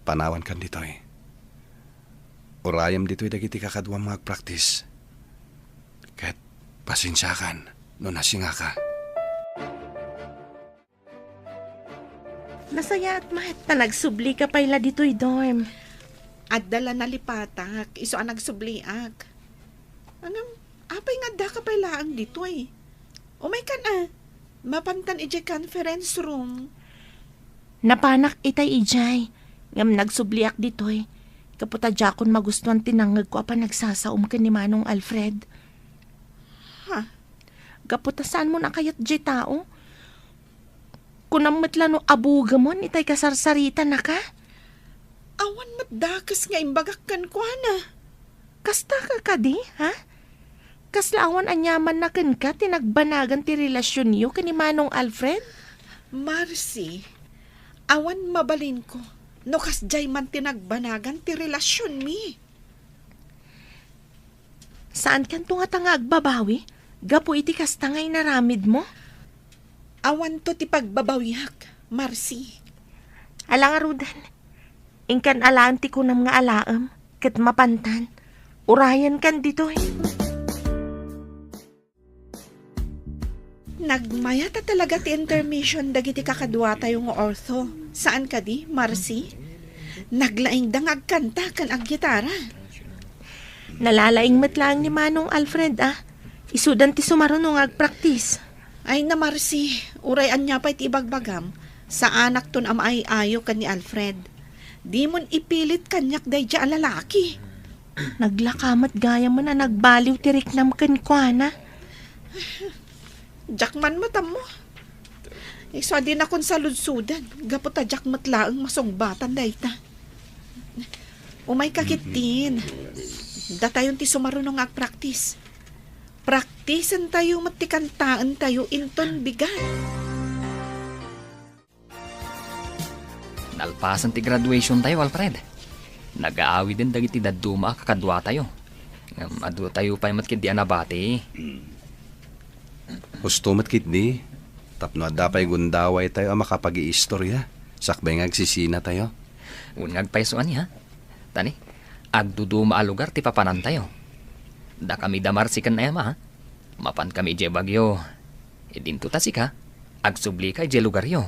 panawankan ditoy. Urayem ditoy dagiti kakaduam nga agpraktis. Ket pasensiakan no nasingaka. Nasayaat met ta nagsublika pay la ditoy dorm. Adda la nalipatak, isu a nagsubliak. Ngem, apay nga addaka pay laeng ditoy? Umaykan a, mapantan idiay conference room. Napanak itay idiay, ngem nagsubliak ditoy. Gapu ta diakon magustuan ti nangngegko a panagsasaom ken ni Manong Alfred. Ha? Gapu ta saanmon a kayat diay tao? Kunam met la no abugemon itay kasarsaritanaka? Awan met dakes nga imbagak kenkuana. Kasta ka kadi, ha? Kasla awan aniamanna kenka ti nagbanagan ti relasionyo ken ni Manong Alfred? Marcy, awan mabalinko no kasdiay man ti nagbanagan ti relasionmi. Saankanto ngata nga agbabawi gapu iti kasta nga inaramidmo? Awanto ti pagbabawiak, Marcy. Ala ngaruden, inkan alaem ti kunam nga alaem, ket mapantan, urayenkan ditoy. Nagmayat a talaga ti intermission dagiti kakaduatayo nga ortho. Saan kadi, Marcy? Naglaingda nga agkanta ken aggitara. Nalalaing met laeng ni Manong Alfred, a. Isudan ti sumaruno nga agpraktis. Ay na, Marcy, uray ania pay ti ibagbagam, saanakton a maay-ayo ken ni Alfred. Dimon ipilit kaniak daydiay a lalaki. Naglaka met gayamen a nagbaliw ti riknam kenkuana. Diak man met ammo. Isu a dinakon saludsodan, gapu ta diak met laeng masungbatan dayta. Umayka ketdin. Datayon ti sumaruno nga agpraktis. Praktisentayo met ti kantaentayo inton bigat. Nalpasen ti graduation tayo, Alfred. Nagaawiden dagiti dadduma a kakaduatayo. Em, adu tayo pay met ketdi a nabati. Husto met ketdi, tapno adda pay gundawaytayo a makapagiistorya, sakbay nga agsisinatayo. Wen nga agpayso ania. Tani, agduduma a lugar ti papanantayo. Dakami da Marci ken Emma, ha? Mapankami idiay Baguio. Idinto ta sika, agsubli ka idiay lugaryo.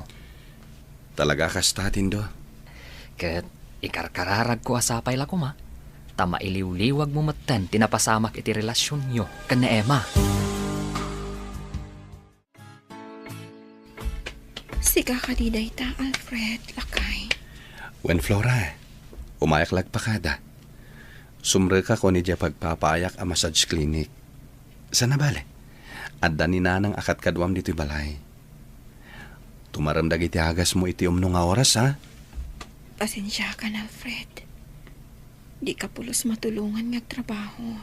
Talaga kasta, Tindo? Ket ikarkararagko a sapay la koma, ta mailiwliwagmo metten ti napasamak iti relasionyo ken ni Emma. Sika kadi dayta, Alfred, lakay? Wen, Flora, umayak la agpakada. Sumrekak idiay pagpapaayak a massage clinic. Saan a bale, adda ni Nanang a kadkaduam ditoy balay. Tumarem dagiti agasmo iti umno nga oras, ha? Pasensiakan, Alfred. Dika pulos matulongan nga agtrabaho.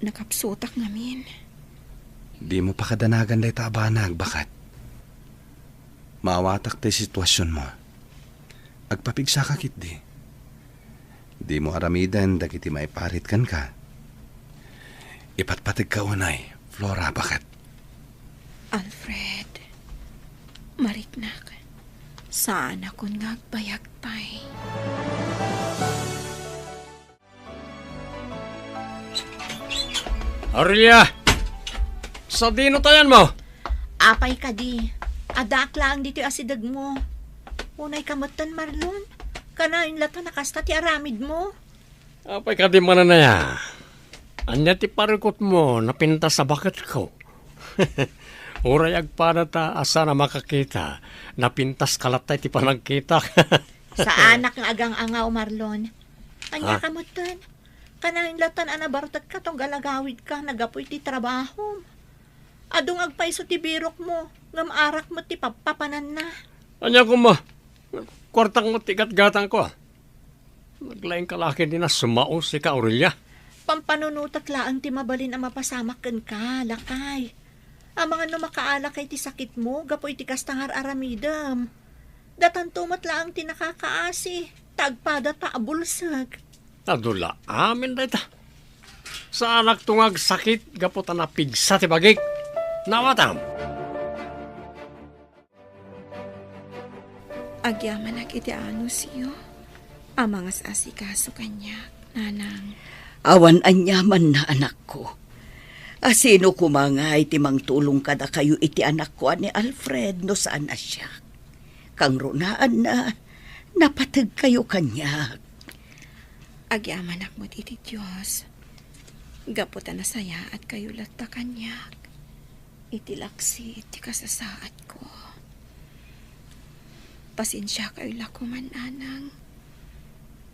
Nakapsutak ngamin. Dimo pakadanagan dayta a banag, baket. Maawatak ti situasionmo. Agpapigsaka ketdi. Dimo aramiden dagiti maiparit kenka. Ipatpategka unay, Flora, baket. Alfred, mariknak, saanakon nga agbayag pay. Aurelia! Sadino tayanmo? Apay kadi, addaak laeng ditoy asidegmo. Unayka metten, Marlon? Kanayon latta a kasta ti aramidmo? Apay kadi manen aya? Ania ti parikutmo, napintas a baketko? Uray agpada ta a saan a makakita, napintaska latta iti panagkitak. Saanak nga agang-angaw, Marlon. Ania Ah. ka metten? Kanayon latta a nabartekka tunggal agawidka, naggapu iti trabahom. Adu nga agpayso ti birokmo, ngem arak met ti pappapananna. Ania koma? Kuartak met ti gatgatangko. Naglaingka la ketdi a sumao sika, Aurelia. Pampanunotek laeng ti mabalin a mapasamak kenka, lakay. Amangan no makaalakay ti sakitmo gapu iti kasta nga ar-aramidem. Datanto met laeng ti nakakaasi, ta agpada ta a bulsek. Adu la amin dayta. Saanakto nga agsakit gapu ta napigsa ti bagik. Naawatam. Agyamanak iti anusyo a mangas-asikaso kaniak, Nanang. Awan aniamanna, anakko. A sino koma ngay ti mangtulong kadakayo iti anakko a ni Alfred no saan a siak? Kangrunaanna, napategkayo kaniak. Agyamanak met iti Dios, gapu ta nasayaatkayo latta kaniak iti laksi ti kasasaadko. Pasensiakayo la koma, Nanang.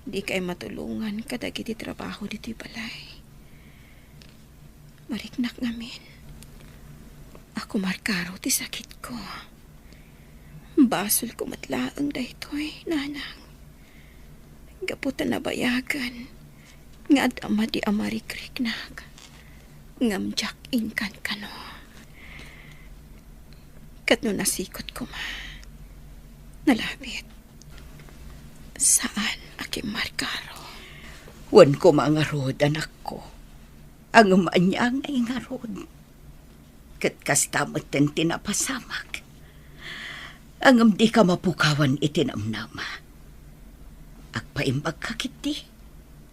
Dikay matulongan kadagiti trabaho ditoy balay. Mariknak ngamin a kumarkaro ti sakitko. Basolko met laeng daytoy, Nanang. Gapu ta nabayagen nga adda madi a marikriknak, ngem diak inkankano. Ket no nasikot koma, nalabit, saan a kimmarkaro. Wen koma ngarud, anakko. Ngem ania ngay ngarud? Ket kasta metten ti napasamak. Ngem dika mapukawan iti namnama. Agpaimbagka ketdi.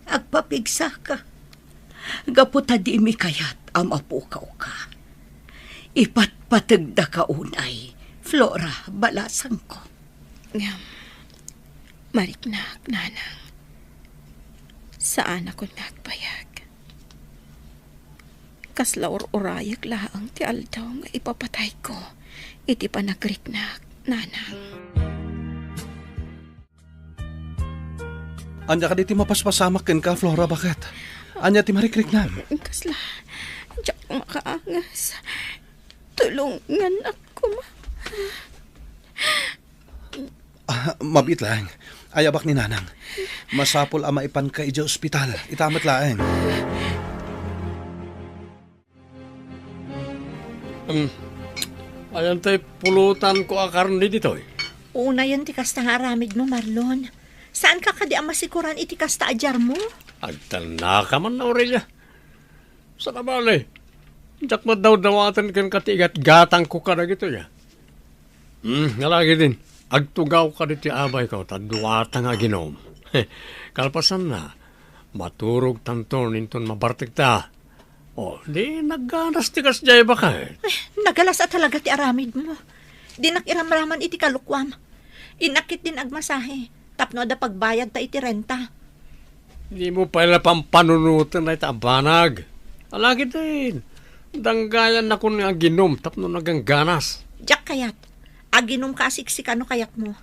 Agpapigsaka. Gapu ta dimi kayat a mapukawka. Ipatpategdaka unay, Flora, balasangko. Ngem, mariknak, Nanang. Saanakon nga agbayag. Kasla ur-urayek laeng ti aldaw nga ipapatayko iti panagriknak, Nanang. Ania kadi ti mapaspasamak kenka, Flora, baket? Ania ti marikriknam? Kasla, diak makaangas. Tulonganak koma. Ah, mabiit laeng. Ayabak ni Nanang. Masapul a maipanka idiay ospital. Ita met laeng. Um, ayan tay pulutanko a karne ditoy. Unayen ti kasta nga aramidmo, Marlon. Saanka kadi a masikoran iti kasta a diarmo? Agtalnaka man, Aurelia. Saan a bale, diak met dawdawaten kenka ti igatgatangko kadagitoy, a. Hmm, alagiden, agtugawka ditoy abayko ta duata nga aginum. Kalpasanna, maturogtanton inton mabartekta. O, di nagganas ti kasdiay, baket. Eh, nagalas a talaga ti aramidmo. Dinak iramraman iti kalokuam. Innak ketdin agmasahe tapno adda pagbayadta iti renta. Dimo pay la pampanunoten dayta a banag. Alagiden, danggayannakon nga aginum tapno nagangganas. Diak kayat. Aginumka a siksika no kayatmo.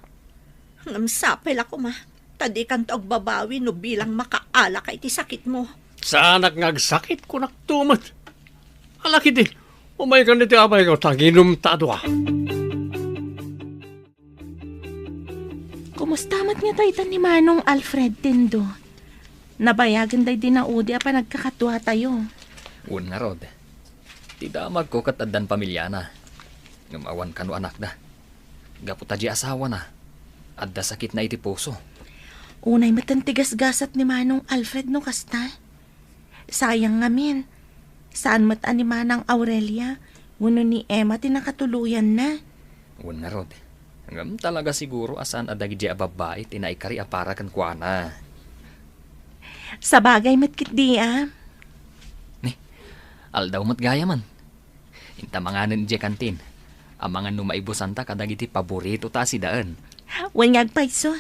Ngem sapay la koma, ta dikanto agbabawi no bilang makaalaka iti sakitmo. Saanak nga agsakit, kunakto met. Alagiden, umaykan ditoy abayko ta aginumta a dua. Kumusta met nga dayta ni Manong Alfred, Tindo? Nabayagen daydi naudi a panagkakaduatayo. Wen ngarud, ti damagko ket addan pamiliana, ngem awan kano anakda. Gapu ta di asawana, adda sakitna iti puso. Unay met ti gasgasat ni Manong Alfred no kasta. Sayang ngamin, saan met a ni Manang Aurelia wenno ni Emma ti nakatuloyanna. Wen ngarud, ngem talaga siguro a saan a dagidi a babbai ti naikari a para kenkuana. Sabagay met ketdi a. Ni, aldaw met gayamen. Inta manganen idiay kantin. Amangan no maibusanta kadagiti paboritota a sidaen. Wen nga agpayso.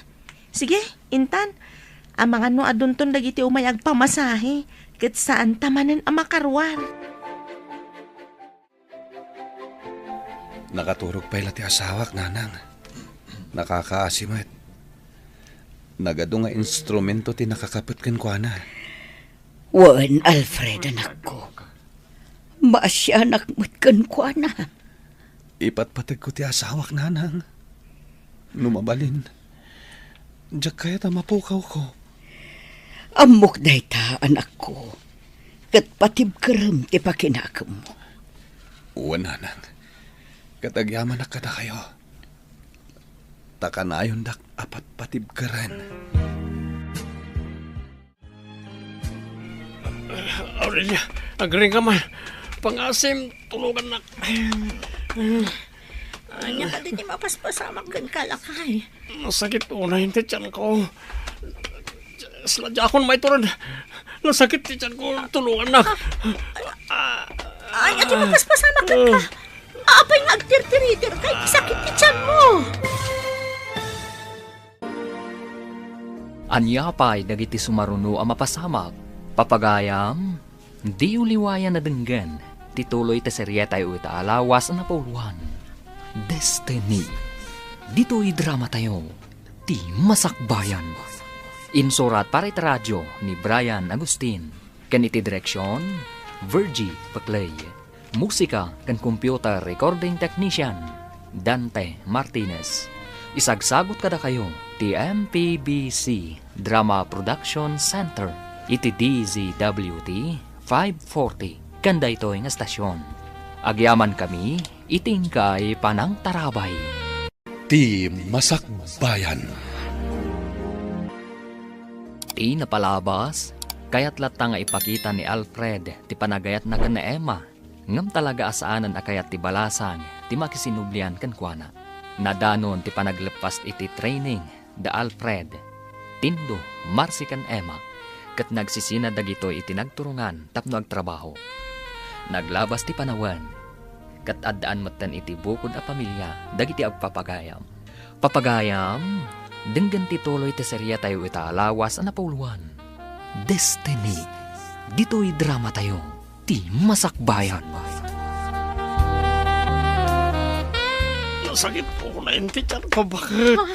Sige, intan. Amangan no adunton dagiti umay agpamasahe, ket saanta manen a makaruar. Nakaturog pay la ti asawak, nanang. Nakakaasi met. Nagadu nga instrumento ti nakakapet kenkuana. Wen, Alfred, anakko. Maasianak met kenkuana. Ipatpategko ti asawak, nanang. No mabalin, diak kayat a mapukawko. Ammok dayta, anakko. Ket patibkerem ti pakinakemmo. Wen, nanang. Ket agyamanak kadakayo. Ta kanayondak a patpatibkeren. Aurelia, agring ka man. Pangasim, tulungannak. Ania kadi ti mapaspasamak kenka, lakay? Nasakit unay ti tianko. Sadiakon maiturod. Nasakit ti tianko, tulungannak. Ania ti mapaspasamak kenka? Apay nga agtirtiriterka iti sakit ti tianmo? Ania pay dagiti sumaruno a mapasamak? Papagayam, diyo liwayan a denggen ti tuloy ti serietayo ita a lawas a napauluan, Destiny. Ditoy dramatayo, Ti Masakbayan. Insurat para iti radio ni Brian Agustin. Ken iti direksion, Virgie Paclay. Musika ken computer recording technician, Dante Martinez. Isagsagut kadakayo ti M P B C Drama Production Center iti D Z W T five forty ken daytoy nga estasion. Agyamankami iti inkay panangtarabay. Ti Masakbayan. Ti napalabas, kayat latta nga ipakita ni Alfred ti panagayatna ken ni Emma, ngem talaga a saanen a kayat ti balasang ti makisinublian kenkuana. Nadanon ti panagleppas iti training da Alfred, Tindo, Marcy ken Emma, ket nagsisina dagitoy iti nagturongan tapno agtrabaho. Naglabas ti panawen, ket addaan metten iti bukod a pamilia dagiti agpapagayam. Papagayam, denggen ti tuloy ti serietayo ita a lawas a napauluan, Destiny. Ditoy dramatayo, Ti Masakbayan. Nasakit ko na ti tiyan ko, baket. Ah.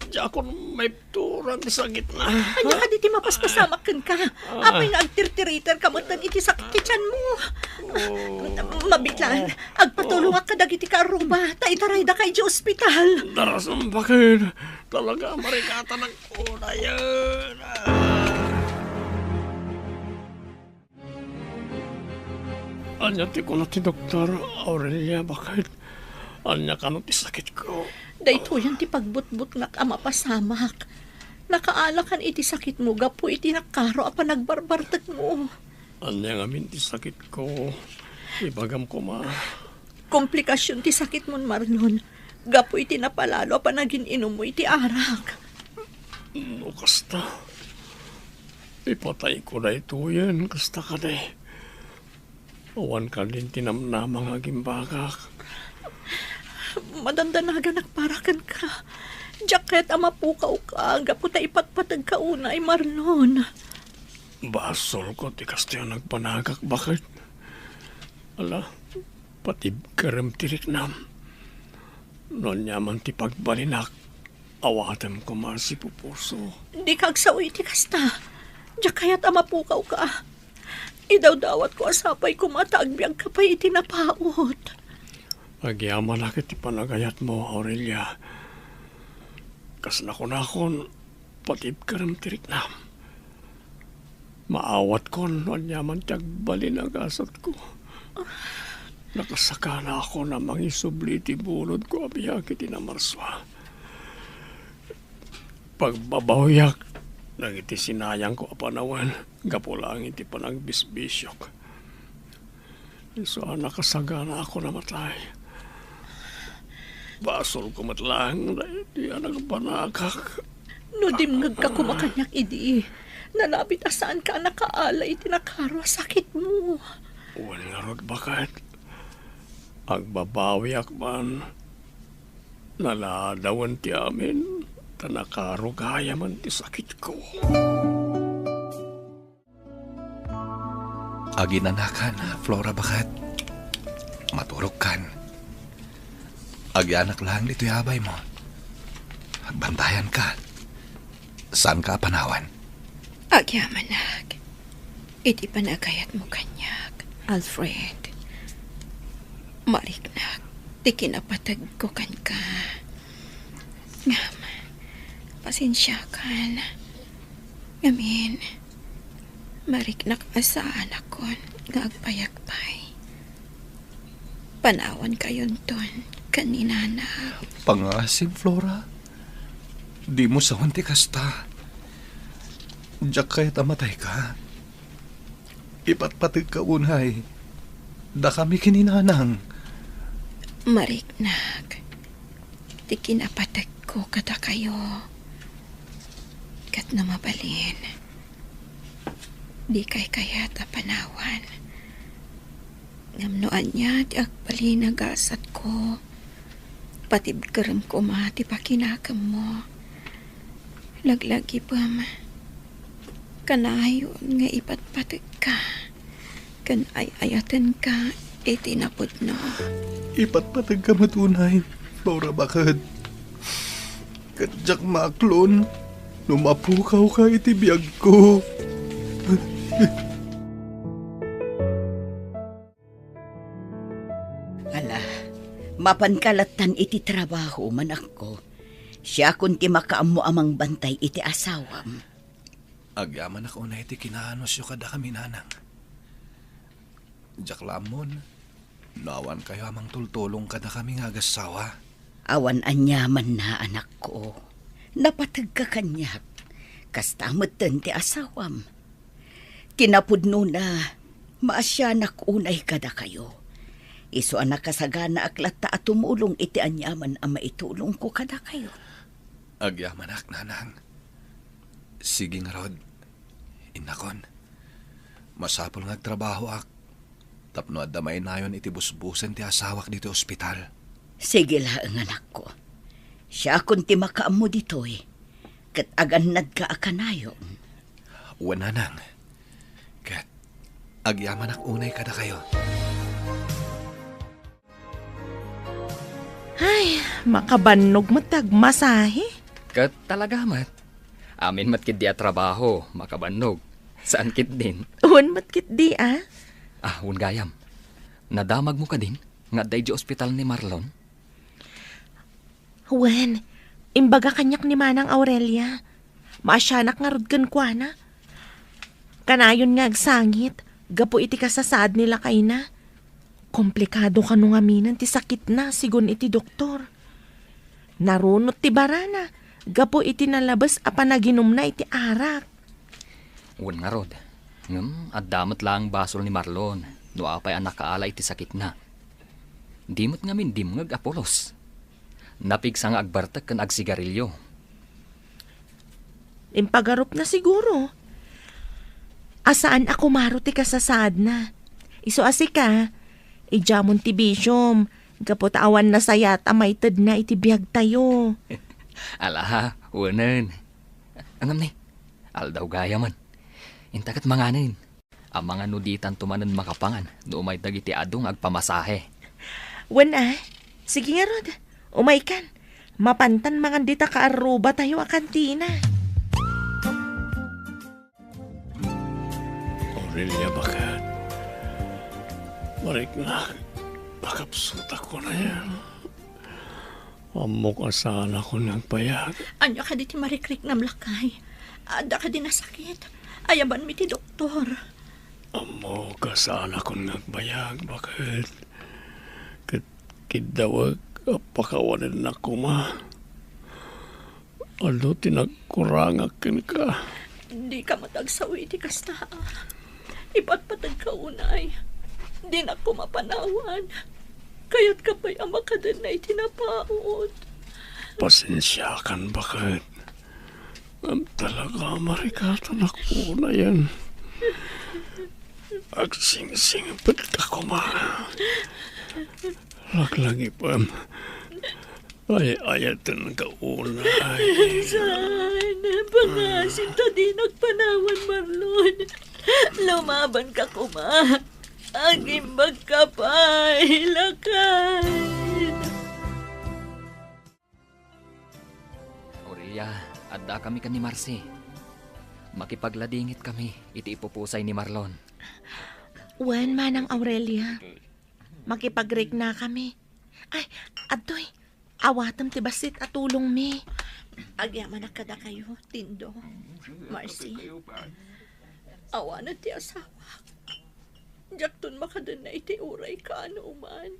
Diakon maipturan ti sakitna. Ania kadi ti mapaspasamak kenka? Ah. Apay nga agtirtiriterka metten iti sakit ti tiyanmo? Oh. Mabitlan, agpatulongak kadagiti kaarruba, ta itaraydaka idiay ospital. Darasam, baket. Talaga, marikatanak unayen. Ah. Ania ti kuna ti doktor, Aurelia, baket? Ania kano ti sakitko? Daytoyen ti pagbutbutngak a mapasamak. Nakaalakan iti sakitmo gapu iti nakaro a panagbarbartekmo. Ania ngamin ti sakitko? Ibagam koma. Komplikasyon ti sakitmon, Marlon, gapu iti napalalo a panagin-inummo iti arak. No kasta, ipatayko daytoyen, kasta kadi. Awan kadin ti namnama nga agimbagak. Madandanaganak para kenka. Diak kayat a mapukawka gapu ta ipatpategka unay, Marlon. Basolko ti kastoy a nagbanagak, baket. Ala, patibkerem ti riknam. No aniaman ti pagbalinak, awatem koma a sipupuso. Dika agsao iti kasta. Diak kayat a mapukawka. Idawdawatko a sapay koma ta agbiagka pay iti napaut. Agyamanak iti panagayatmo, Aurelia. Kas nakunakon, patibkerem ti riknam. Maawatkon no aniaman ti agbalin a gasatko. Nakasaganaakon a mangisubli iti bulodko a biag iti Namarsua. Pagbabawiak dagiti sinayangko a panawen gapu laeng iti panagbisbisiok. Isu a nakasaganaakon a matay. Basolko met laeng daydi a nagbanagak. No dimngegka koma kaniak idi, nalabit a saanka a nakaala iti nakaro a sakitmo. Wen ngarud, baket. Agbabawiak man. Naladawen ti amin, ta nakaro gayamen ti sakitko. Aginanakan, Flora, baket. Maturogkan. Agianak laeng ditoy a baymo. Agbantayanka. Saanka a panawan? Agyamanak iti panagayatmo kaniak, Alfred. Mariknak ti kinapategko kenka. Ngem, pasensiakan. Ngamin, mariknak a saanakon nga agpayagpay. Panawankayonton ken ni Nanang. Pangasim, Flora. Dimo sawen ti kasta. Diak kayat a matayka. Ipatpategka unay dakami ken ni Nanang. Mariknak ti kinapategko kadakayo. Ket no mabalin, dikay kayat a panawan. Ngem no ania ti agbalin a gasatko, patibkerem koma ti pakinakemmo. Laglagipem, kanayon nga ipatpategka ken ay-ayatenka iti napudno. Ipatpategka met unay, Flora, baket. Ket diak maaklon no mapukawka iti biagko. Ala, mapanka lattan iti trabaho, manakko. Siakon ti makaammo a mangbantay iti asawam. Agyamanak unay ti kinaanusyo kadakami, Nanang. Diak la ammon no awankayo a mangtultulong kadakami nga agassawa. Awan aniamanna, anakko. Napategka kaniak. Kasta metten ti asawam. Kinapudnona, maasianak unay kadakayo. Isu a nakasaganaak latta a tumulong iti aniaman a maitulongko kadakayo. Agyamanak, Nanang. Sige ngarud, innakon. Masapul nga agtrabahoak tapno adda mainayon iti busbusen ti asawak ditoy ospital. Sige laeng, anakko. Siakon ti makaammo ditoy, ket agannadka a kanayon. Wen, Nanang. Ket agyamanak unay kadakayo. Ay, makabannog met ti agmasahe. Ket talaga met. Amin met ketdi a trabaho, makabannog. Saan ketdin? Wen met ketdi, a? Ah, wen gayam. Nadamagmo kadin nga adda idiay ospital ni Marlon? Wen, imbaga kaniak ni Manang Aurelia. Maasianak ngarud kenkuana. Kanayon nga agsangit gapu iti kasasaad ni lakayna. Komplikado kano ngaminen ti sakitna, sigun iti doktor. Narunot ti barana, gapu iti nalabes a panaginumna iti arak. Wen ngarud, ngem adda met laeng basol ni Marlon no apay a nakaala iti sakitna. Di met ngamin dimngeg a pulos. Napigsa nga agbartek ken agsigarilio. Impagarupna siguro. A saan a kumaro ti kasasaadna. Isu a sika, idiamon ti bisiom, gapu ta awan nasayat a maitedna iti biagtayo. Ala, wenen. Ngem ni, aldaw gayamen. Inta ket manganen. Amangan no ditanto manen makapangan no umay dagiti adu nga agpamasahe. Wen a, sige ngarud, umaykan. Mapantan mangan dita kaarrubatayo a kantina. Aurelia, baket. Mariknak, pakapsutak ko na yan. Ammok a saanakon nga agbayag. Ania kadi ti marikriknam, lakay? Adda kadi nasakit? Ayabanmi ti doktor. Ammok a saanakon nga agbayag, baket. Ket kiddawek a pakawanennak koma. Adu ti nagkurangak kenka. Dika met agsawi iti kasta. Ipatpategka unay. Dinak koma panawan. Kayatka pay a makadenna iti napaut. Pasensiakan, baket. Ngem talaga, marikatanak unayen. Agsingsingpetka koma. Laglagipem. Ay-ayatenka unay. Saan? Pangasim ta dinak panawan, Marlon. Lumabanka koma. Agimbagka pay, lakay. Aurelia, addakami ken ni Marcy. Makipagladingit kami iti ipupusay ni Marlon. Wen, Manang Aurelia. Makipagriknakami. Ay, adtoy. Awatem ti bassit a tulongmi. Agyamanak kadakayo, Tindo, Marcy. Awanen ti asawak. Diakton makadenna iti uray kaanoman.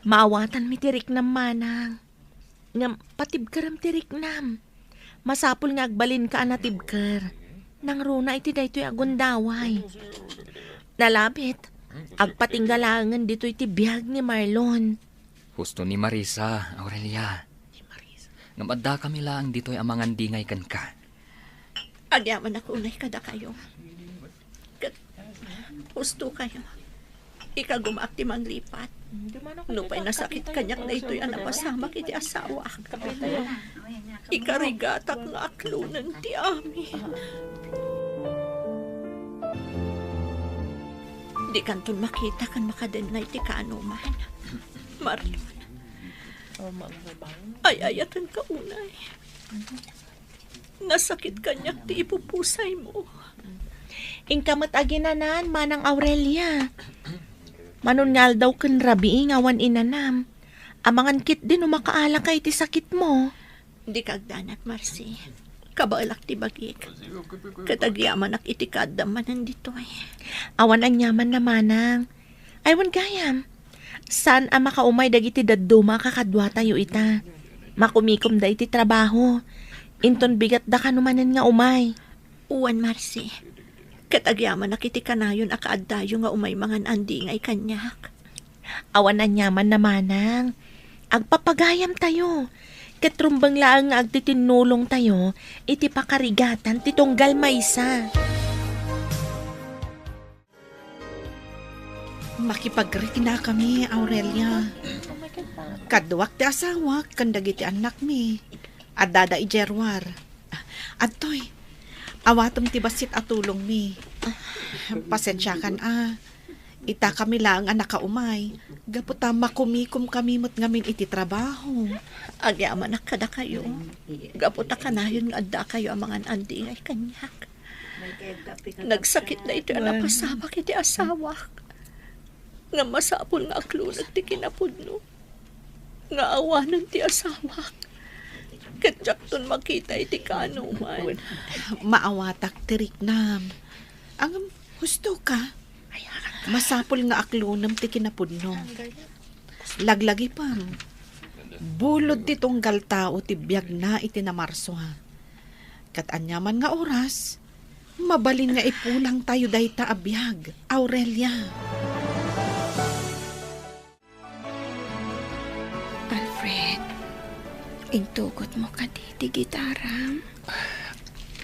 Maawatanmi ti riknam, manang. Ngem patibkerem ti riknam. Masapul nga agbalinka a natibker. Nangruna iti daytoy a gundaway. Nalabit, agpatingga laengen ditoy ti biag ni Marlon. Husto ni Marisa, Aurelia. Ni Marisa. Ngem addakami laeng ditoy a mangandingay kenka. Agyamanak unay kadakayo. Ket husto kayo. Ikagumaak ti manglipat. Nupay nasakit kaniak daytoy a napasamak iti asawak. Ikarigatak nga aklonen ti amin. Dikanton makita ken makadenna iti kaanoman. Marlon. Ay-ayatenka unay. Nasakit kaniak ti ipupusaymo. Inka met aginanan, Manang Aurelia. Manon nga aldaw ken rabii nga awan inanam. Amangan ketdi no makaalaka iti sakitmo. Dika agdanag, Marcy. Kabaelak ti bagik. Ket agyamanak iti kaaddam manen ditoy. Awan aniamanna, manang. Ay, wen gayam. Saan a makaumay dagiti dadduma a kakaduatayo ita. Makumikomda iti trabaho. Inton bigatda kano manen nga umay. Wen, Marcy. Ket agyamanak iti kanayon a kaaddayo nga umay mangan-andingay kaniak. Awan aniamanna, manang. Agpapagayamtayo. Ket rumbeng laeng nga agtitinnulongtayo iti pakarigatan ti tunggal maysa. Makipagriknakami, Aurelia. Kaduak ti asawak ken dagiti annakmi. Addada idiay ruar. Adtoy, awatem ti bassit a tulongmi. Pasensiakan a. Itakami laeng a nakaumay. Gapu ta makumikomkami met ngamin iti trabaho. Agyamanak kadakayo. Gapu ta kanayon nga addakayo a mangan-andingay kaniak. Nagsakit daytoy a napasamak iti asawak. Ngem masapul nga aklonek ti kinapudno nga awanen ti asawak. Ket diakton makita iti kaanoman. Maawatak ti riknam. Ngem husto ka. Masapul nga aklonem ti kinapudno. Laglagipem. Bulod ti tunggal tao ti biagna iti Namarso. Ket aniaman nga oras, mabalin nga ipulangtayo dayta a biag, Aurelia. Alfred, intugotmo kadi ti gitaram?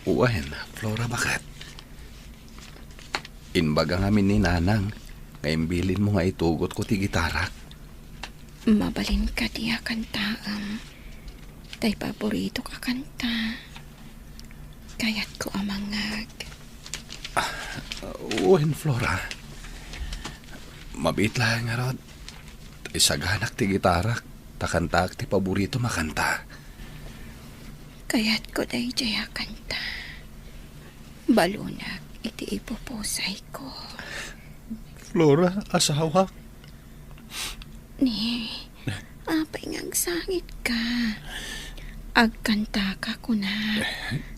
Wen, Flora, baket. Imbaga ngamin ni Nanang nga imbilinmo nga itugotko ti gitarak. Mabalin kadi a kantaem tay paboritok a kanta? Kayatko a mangngeg. Wen, Flora. Mabiit laeng ngarud. Isaganak ti gitarak, ta kantaak ti paboritom a kanta. Kayatko daydiay a kanta. Balunak iti ipupusayko. Flora, asawak. Ni, apay nga agsangitka? Agkantaka, kuna.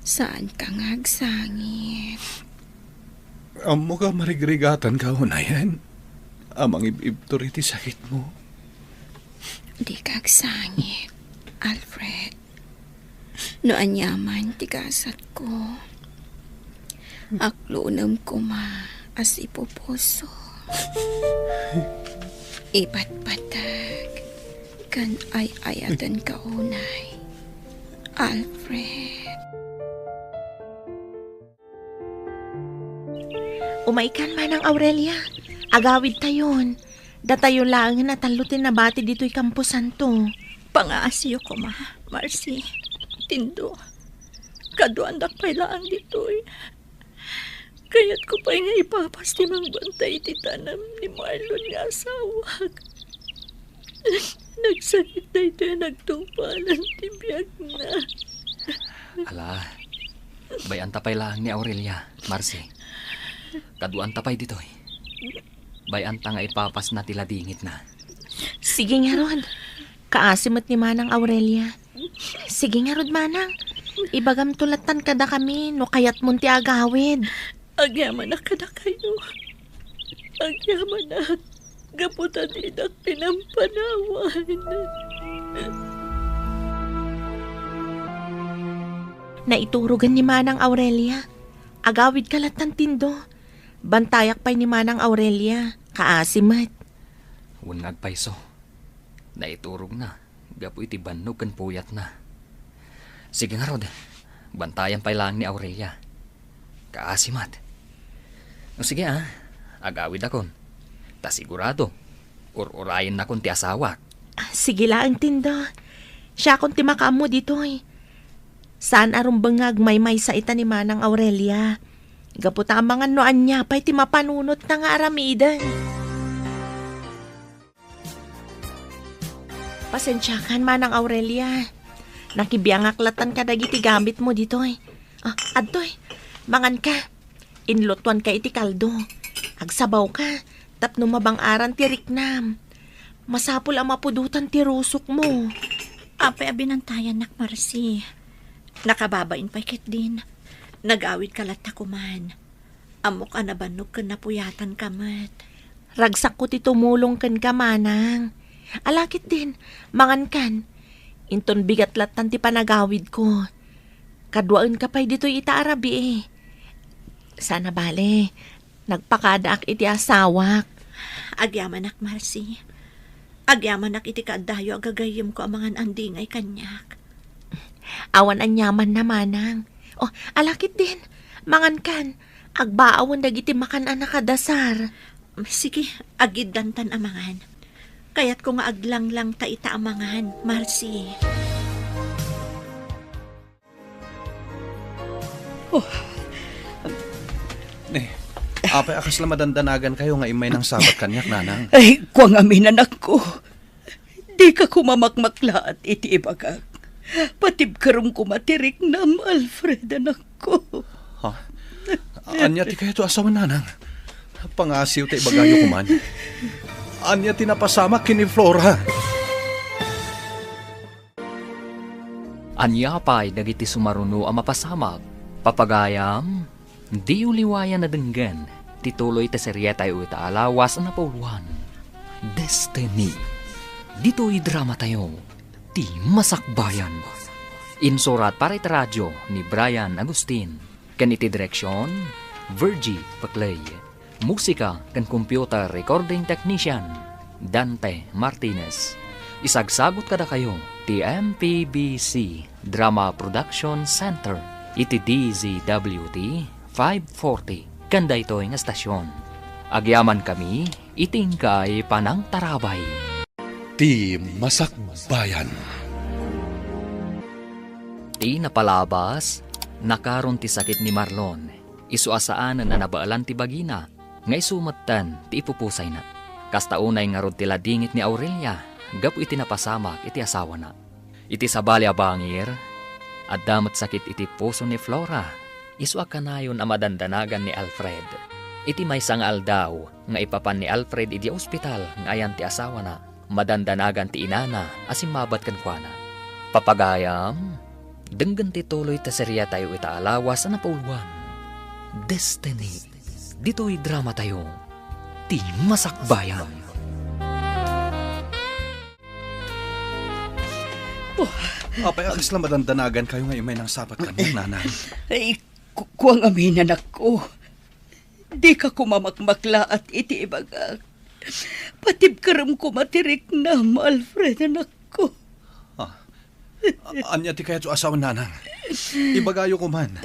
Saanka nga agsangit. Ammok a marigrigatanka unayen a mangib-ibtur iti sakitmo. Dika agsangit, Alfred. No aniaman ti gasatko, aklunem koma a sipupuso. Ipatpateg ken ay-ayatenka unay, Alfred. Umaykan, Manang Aurelia. Agawidtayon. Datayo laengen a tallo ti nabati ditoy kamposanto. Pangaasiyo koma, Marcy. Tindo, kaduaandak pay laeng ditoy. Kayatko pay nga ipapas ti mangbantay iti tanem ni Marlon nga asawak. Nagsakit daytoy a nagtungpalan ti biagna. Ala, bay-anta pay laeng ni Aurelia, Marcy. Kaduaanta pay ditoy. Bay-anta nga ipapasna ti ladingitna. Sige ngarud. Kaasi met ni Manang Aurelia. Sige ngarud, Manang. Ibagamto lattan kadakami no kayatmon ti agawid. Agyamanak kadakayo. Agyamanak. Gapu ta didak pinampanawan. Naiturogen ni Manang Aurelia. Agawidka lattan, Tindo. Bantayak pay ni Manang Aurelia. Kaasi met. Wen nga agpayso. Naiturogna gapu iti bannog ken puyatna. Sige ngarud, bantayan pay laeng ni Aurelia. Kaasi met. No sige a, agawidakon. Ta sigurado, ur-urayennakon ti asawak. Ah, sige laeng, Tindo. Siakon ti makaammo ditoy. Saan a rumbeng nga agmaymaysa ita ni Manang Aurelia. Gapu ta amangan no ania pay ti mapanunotna nga aramiden. Pasensiakan, Manang Aurelia. Nakibiangak lattan kadagiti gamitmo ditoy. Ah, adtoy, manganka. Inlutoanka iti kaldo. Agsabawka, tapno mabang-aran ti riknam. Masapul a mapudotan ti rusokmo. Apay a binantayannak, Marcy? Nakababain pay ketdin. Nagawidka latta koman. Ammok a nabannog ken napuyatanka met. Ragsakko ti tumulong kenka, Manang. Ala ketdin, mangankan. Inton bigat lattan ti panagawidko. Kaduaenka pay ditoy ita a rabii. Saan a bale, nagpakadaak iti asawak. Agyamanak, Marcy. Agyamanak iti kaaddayo a gagayyemko a mangan-andingay kaniak. Awan aniamanna, Manang. O, ala ketdin. Mangankan. Agbaawen dagiti makan a nakadasar. Sige, agiddantan a mangan. Kayatko nga aglanglang ta ita a mangan, Marcy. Oh. Ne, apay a kasla madandanagankayo nga immay nangsabat kaniak, Nanang? Ay, kua ngamin, anakko. Dika koma makmaklaat iti ibagak. Patibkerem koma ti riknam, Alfred, anakko. Ha? Ania ti kayatyo a sawen, Nanang? Pangasiw ta ibagayo koman. Ania ti napasamak ken ni Flora? Ania pay dagiti sumaruno a mapasamak? Papagayam, diyo liwayan a denggen ti tuloy ti serietayo ita a lawas a napauluan, Destiny. Ditoy dramatayo, Ti Masakbayan. Insurat para iti radio ni Brian Agustin. Ken iti direksion, Virgie Paclay. Musika ken computer recording technician, Dante Martinez. Isagsagut kadakayo ti M P B C Drama Production Center iti D Z W T five forty ken daytoy nga estasion. Agyamankami iti inkay panangtarabay. Ti Masakbayan. Ti napalabas, nakaron ti sakit ni Marlon. Isu a saanen a nabaelan ti bagina, nga isu metten ti ipupusayna. Kasta unay ngarud ti ladingit ni Aurelia gapu iti napasamak iti asawana. Iti sabali a bangir, adda met sakit iti puso ni Flora, isu a kanayon a madandanagan ni Alfred. Iti maysa nga aldaw nga ipapan ni Alfred idiay ospital nga ayan ti asawana, madandanagan ti inana a simmabat kenkuana. Papagayam, denggen ti tuloy ti seriatayo ita a lawas a napauluan, Destiny. Ditoy dramatayo, Ti Masakbayan. Oh. Apay a kasla madandanagankayo nga immay nangsabat kaniak, Nanang? Ay, ku-, kua ngamin, anakko. Dika koma makmaklaat iti ibagak. Patibkerem koma ti riknam, Alfred, anakko. Ah. A-, ania ti kayatyo a sawen, Nanang? Ibagayo koman.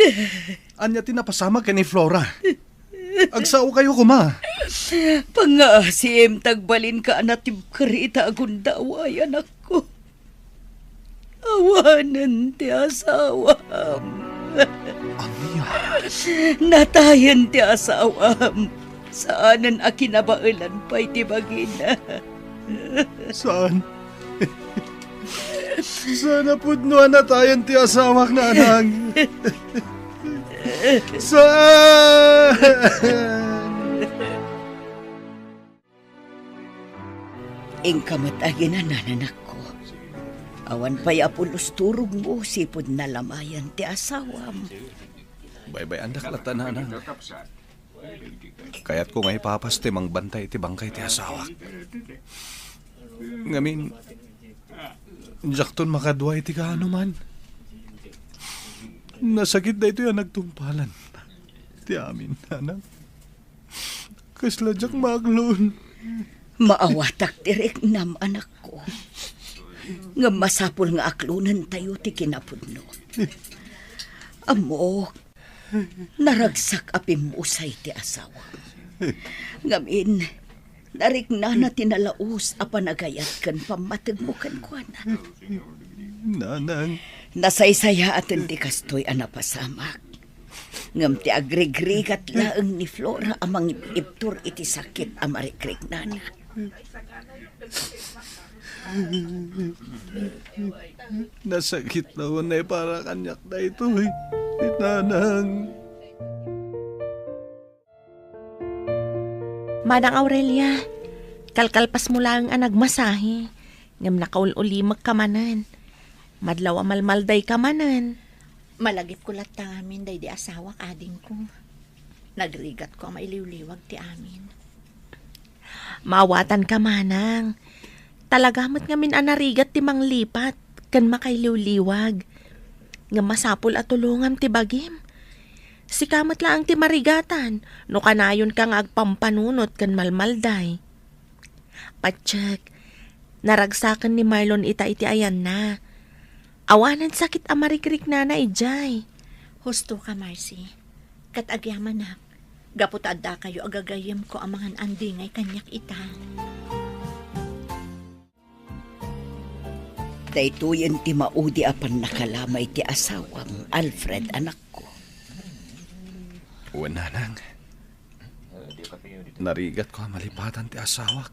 Ania ti napasamak ken ni Flora? Agsaokayo koma. Pangngaasim ta agbalinka a natibker ita a gundaway, anakko. Awanen ti asawam. Ania? Natayen ti asawam. Saanen a kinabaelan pay ti bagina. Saan? Saan a pudno a natayen ti asawak, Nanang? Saan? Inka met a ginanan, anakko. Awan pay a pulos turogmo sipud nalamayan ti asawam. Baybay-andak latta, Nanang. Kayatko nga ipapas ti mangbantay iti bangkay ti asawak. Ngamin, diakton makadua iti kaanoman. Nasakit daytoy a nagtungpalan ti amin, Nanang. Kasla diak maaklon. Maawatak ti riknam, anakko. Ngem masapul nga aklonentayo ti kinapudno. Ammok, naragsak a pimmusay ti asawam. Ngamin, nariknana ti nalaus a panagayat ken pammategmo kenkuana. Nanang. Nasaysayaaten ti kastoy a napasamak. Ngem ti agrigrigat laeng ni Flora a mangib-ibtur iti sakit a marikriknana. Nasakit la unay para kaniak daytoy, Nanang. Manang Aurelia, kalkalpasmo laeng a nagmasahe, ngem nakaul-ulimekka manen. Madlaw a malmaldayka manen. Malagipko latta ngamin daydi asawak, adingko. Nagrigatko a mailiwliwag ti amin. Maawatanka, manang. Talaga met ngamin a narigat ti manglipat ken makailiwliwag. Ngem masapul a tulongam ti bagim. Sika met laeng ti marigatan no kanayonka nga agpampanunot ken malmalday. Patiek, naragsaken ni Marlon ita iti ayanna. Awanen sakit a marikriknana idiay. Husto ka, Marcy. Ket agyamanak, gapu ta addakayo a gagayyemko a mangan-andingay kaniak ita. Daytoyen ti maudi a pannakalama iti asawam, Alfred, anakko. Wen, Nanang. Narigatko a malipatan ti asawak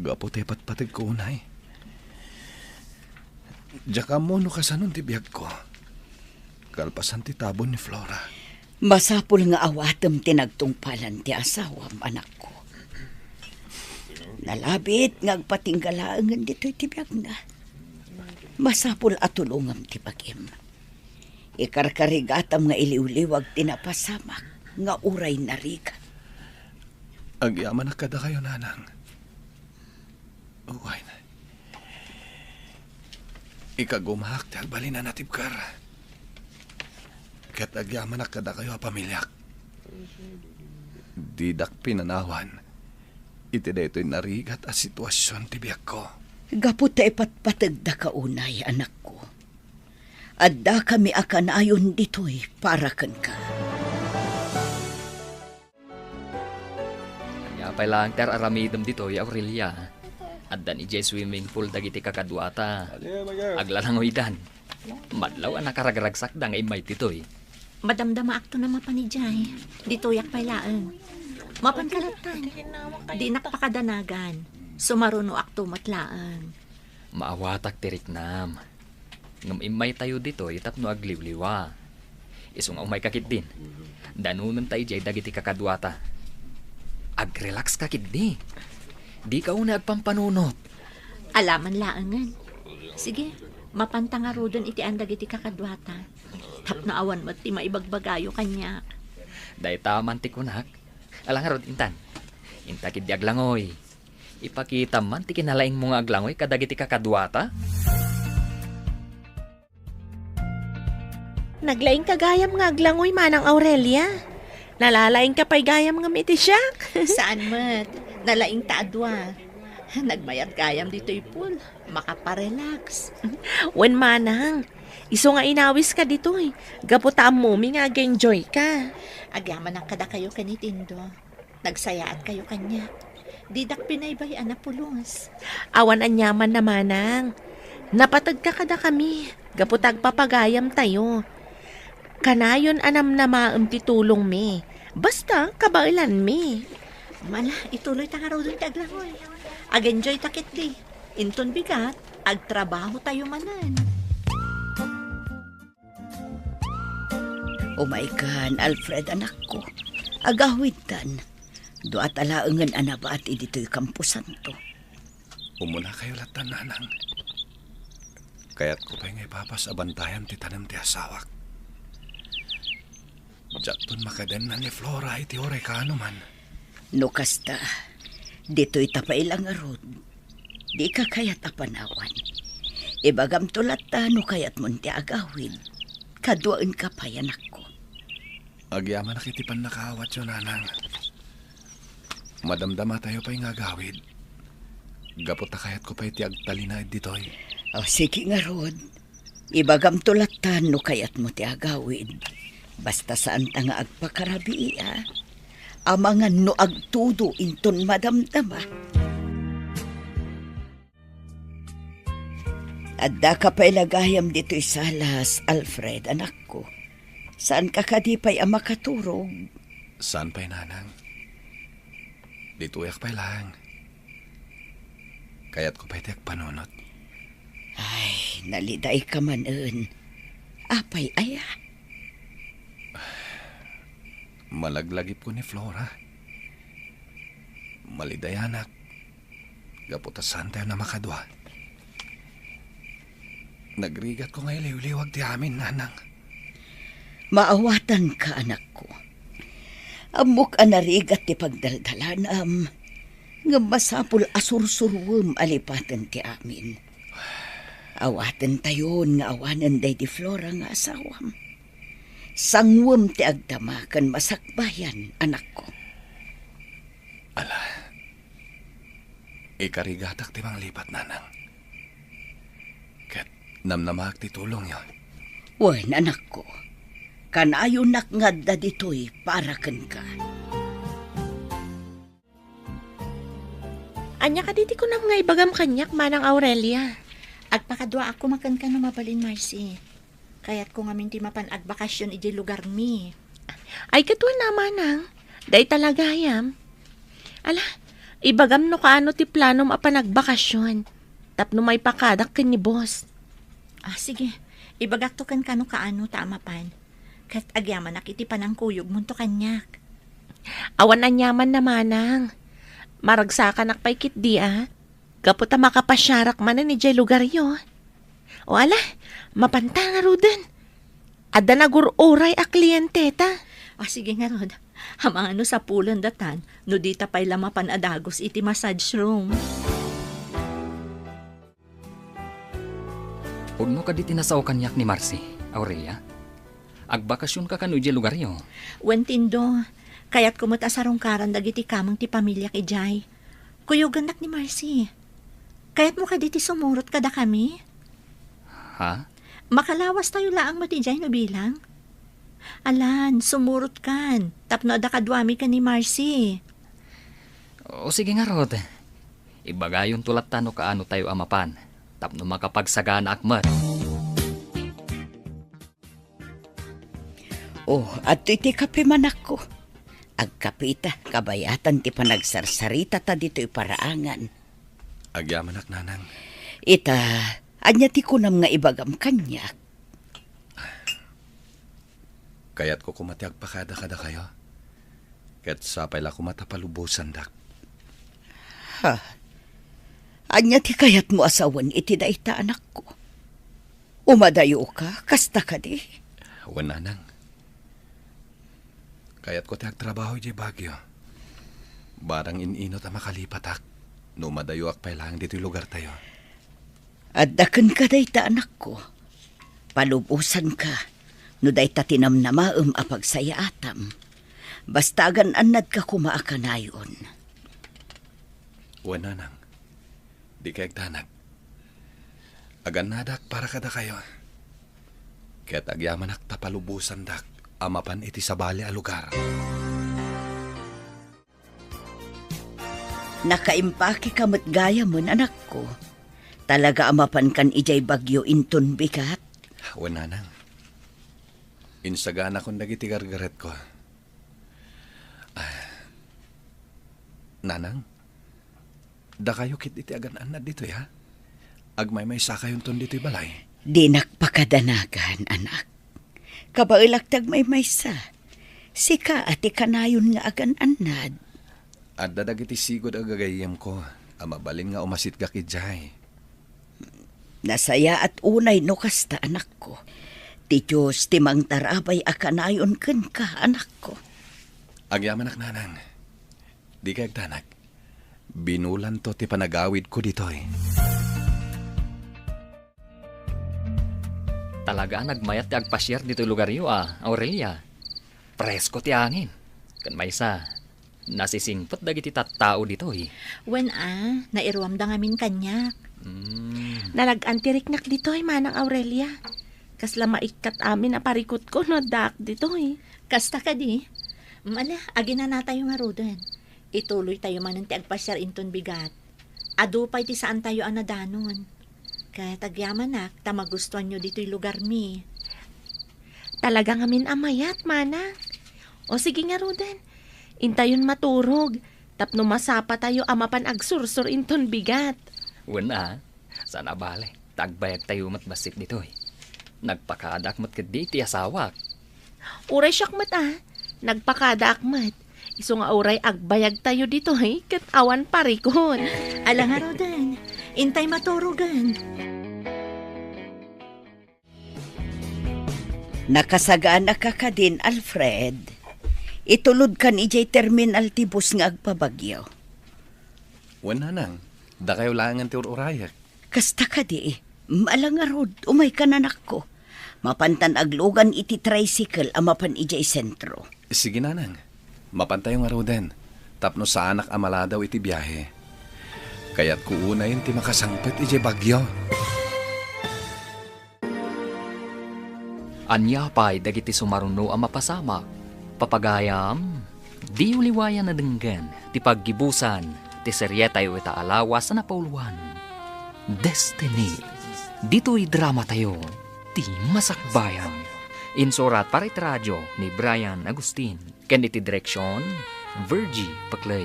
gapu ta ipatpategko unay. Diak ammo no kasanon ti biagko kalpasan ti tabon ni Flora. Masapul nga awatem ti nagtungpalan ti asawam, anakko. Nalabit nga agpatingga laengen ditoy ti biagna. Masapul a tulongam ti bagim. Ikarkarigatam nga iliwliwag ti napasamak nga uray narigat. Agyamanak kadakayo, Nanang. Uwayen. Ikagumaak ti agbalin a natibker. Ket agyamanak kadakayo a pamiliak. Didak pinanawan iti daytoy narigat a situasion ti biagko. Gapu ta ipatpategdaka unay, anakko. Addakami a kanayon ditoy para kenka. Ania pay laeng ti ar-aramidem ditoy, Aurelia? Addan idiay swimming pool dagiti kakaduata. Aglalangoydan. Madlaw a nakaragragsakda nga immay ditoy. Madamdamaakto a mapan idiay. Ditoyak pay laeng. Mapan kalattan. Dinak pakadanagan. Sumarunoakto met laeng. Maawatak ti riknam. Ngem immaytayo ditoy tapno agliwliwa. Isu nga umayka ketdin, danonenta idiay dagiti kakaduata. Agrelaxka ketdi. Dika unay agpampanunot. Alaman laengen. Sige, mapanta ngaruden iti an dagiti kakaduata. Tapno awan met ti maibagbagayo kaniak. Dayta man ti kunak. Ala ngarud, intan. Inta ketdi aglangoy. Ipakitam man ti kinalaingmo nga aglangoy kadagiti kakaduata. Naglaingka gayam nga aglangoy, Manang Aurelia. Nalalaingka pay gayam ngem iti siak. Saan met. Nalaingta a dua. Nagmayat gayam ditoy pool. Makaparelax. Wen, Manang. Isu nga inawiska ditoy. Gapu ta ammomi nga ag-enjoyka. Agyamanak kadakayo ken ni Tindo. Nagsayaatkayo kaniak. Didak pinaybay a napulos. Awan aniaman a, Manang. Napategka kadakami gapu ta agpapagayamtayo. Kanayon a namnamaem ti tulongmi. Basta, kabaelanmi. Ala, ituloyta ngaruden ti aglangoy. Ag-enjoyta ketdi. Inton bigat, agtrabahotayo manen. Umaykan, Alfred, anakko. Agawidtan. Duata laengen a nabati ditoy kamposanto. Umunakayo lattan, Nanang. Kayatko pay nga ipapas a bantayan ti tanem ti asawak. Diakton makadenna ni Flora iti orekano man. No kasta, ditoyta pay la ngarud. Dika kayat a panawan. Ibagamto latta no kayatmon ti agawid. Kaduaenka pay, anakko. Agyamanak iti pannakaawatyo, Nanang. Madamdamatayo pay nga agawid. Gapu ta kayatko pay ti agtalinaed ditoy. O, sige ngarud. Ibagamto latta no kayatmo ti agawid. Basta saanta nga agpakarabii, a. Amangan no agtudo inton madamdama. Addaka pay la gayam ditoy salas, Alfred, anakko. Saanka kadi pay a makaturog? Saan pay, Nanang. Ditoyak pay laeng. Kayatko pay ti agpanunot. Ay, nalidayka manen. Apay aya? Malaglagipko ni Flora. Malidayanak. Gapu ta saantayo a makadua. Nagrigatko nga iliwliwag ti amin, Nanang. Maawatanka, anakko. Ammok a narigat ti pagdaldalanam, ngem masapul a sursuruem a lipaten ti amin. Awatentayon nga awanen daydi Flora nga asawam. Sanguem ti agdama ken masakbayan, anakko. Ala, ikarigatak ti manglipat, Nanang. Ket namnamaak ti tulongyo. Wen, anakko, kanayonak nga adda ditoy para kenka. Ania kadi ti kunam nga ibagam kaniak, Manang Aurelia? Agpakaduaak koma kenka no mabalin, Marcy. Kayatko ngamin ti mapan agbakasyon idiay lugarmi. Ay, ket wen a, Manang. Dayta la gayam. Ala, ibagam no kaano ti planom a panagbakasyon tapno maipakadak ken ni boss. Ah, sige. Ibagakto kenka no kaano ta a mapan. Ket agyamanak iti panangkuyogmonto kaniak. Awan aniaman a, Manang. Maragsakanak pay ketdi a. Gapu ta makapasiarak manen idiay lugaryo. O ala, mapanta ngaruden. Adda nagur-uray a klienteta. Ah, sige ngarud. Amangan no sapulendatan no dita pay la mapan a dagus iti massage room. Pudno kadi ti nasao kaniak ni Marcy, Aurelia? Agbakasionka kano idiay lugaryo? Wen, Tindo, kayatko met a sarungkaran dagiti kameng ti pamiliak idiay. Kuyogannak ni Marcy. Kayatmo kadi ti sumurot kadakami? Ha? Makalawastayo laeng met idiay no bilang. Alan, sumurotkan, tapno adda kaduami ken ni Marcy. O sige ngarud. Ibagayonto latta no kaanotayo a mapan, tapno makapagsaganaak met. Oh, adtoy ti kape, manakko. Agkapeta, kabayatan ti panagsarsarita ditoy paraangan. Agyamanak, nanang. Ita, ania ti kunam nga ibagam kaniak? Kayatko koma ti agpakada kadakayo. Ket sapay la koma ta palubosandak. Ha? Ania ti kayatmo a sawen iti dayta, anakko? Umadayoka, kasta kadi? Wen, nanang. Kayatko ti agtrabaho idiay Baguio. Barang in-inut a makalipatak, no umadayoak pay laeng ditoy lugartayo. Adda kenka dayta, anakko. Palubosanka no dayta ti namnamaem a pagsayaatam. Basta agan-annadka koma a kanayon. Wen, nanang. Dika agdanag. Agannadak para kadakayo. Ket agyamanak ta palubosandak a mapan iti sabali a lugar. Nakaimpakeka met gayamen, anakko. Talaga a mapankan idiay Baguio inton bigat? Wen, nanang. Insaganakon dagiti gargaretko. Ah, nanang, dakayo ket iti agan-annad ditoy, ha? Agmaymaysakayonton ditoy balay. Dinak pakadanagan, anak. Kabaelak ti agmaymaysa. Sika a ti kanayon nga agan-annad. Adda dagiti sigud a gagayyemko a mabalin nga umasitgak idiay. Nasayaat unay no kasta, anakko. Ti Dios ti mangtarabay a kanayon kenka, anakko. Agyamanak, nanang. Dika agdanag. Binulanto ti panagawidko ditoy. Talaga a nagmayat ti agpasiar ditoy lugaryo a, Aurelia. Presko ti angin. Ken maysa, nasisingpet dagiti tattao ditoy. Wen a, nairuamda ngamin kaniak. Mm. Nalag-an ti riknak ditoy, Manang Aurelia. Kasla maikkat amin a parikutko no addaak ditoy. Kasta kadi? Mala, aginanatayo ngaruden. Ituloytayo manen ti agpasiar inton bigat. Adu pay ti saantayo a nadanon. Ket agyamanak ta magustuanyo ditoy lugarmi. Talaga ngamin a mayat, manang. O sige ngaruden, intayon maturog tapno masapatayo a mapan agsursor inton bigat. Wen a, saan a bale, ta agbayagtayo met bassit ditoy. Nagpakadaak met ketdi iti asawak. Uray siak met a, nagpakadaak met. Isu nga uray agbayagtayo ditoy ket awan parikut. Ala ngaruden, intay maturogen. Nakasagaanaka kadin, Alfred? Itulodkan idiay terminal ti bus nga agpabagyo. Wen, nanang, dakayo laengen ti ur-urayek. Kasta kadi, ala ngarud, umaykan, anakko. Mapantan aglugan iti tricycle a mapan idiay sentro. Sige, nanang. Mapantayo ngaruden, tapno saanak a maladaw iti biahe. Kayatko unayen ti makasangpet idiay Baguio. Ania pay dagiti sumaruno a mapasamak? Papagayam, diyo liwayan a denggen ti paggibusan ti serietayo ita a lawas a napauluan, Destiny. Ditoy dramatayo, ti Masakbayan. Insurat para iti radio ni Brian Agustin. Ken iti direksion, Virgie Paclay.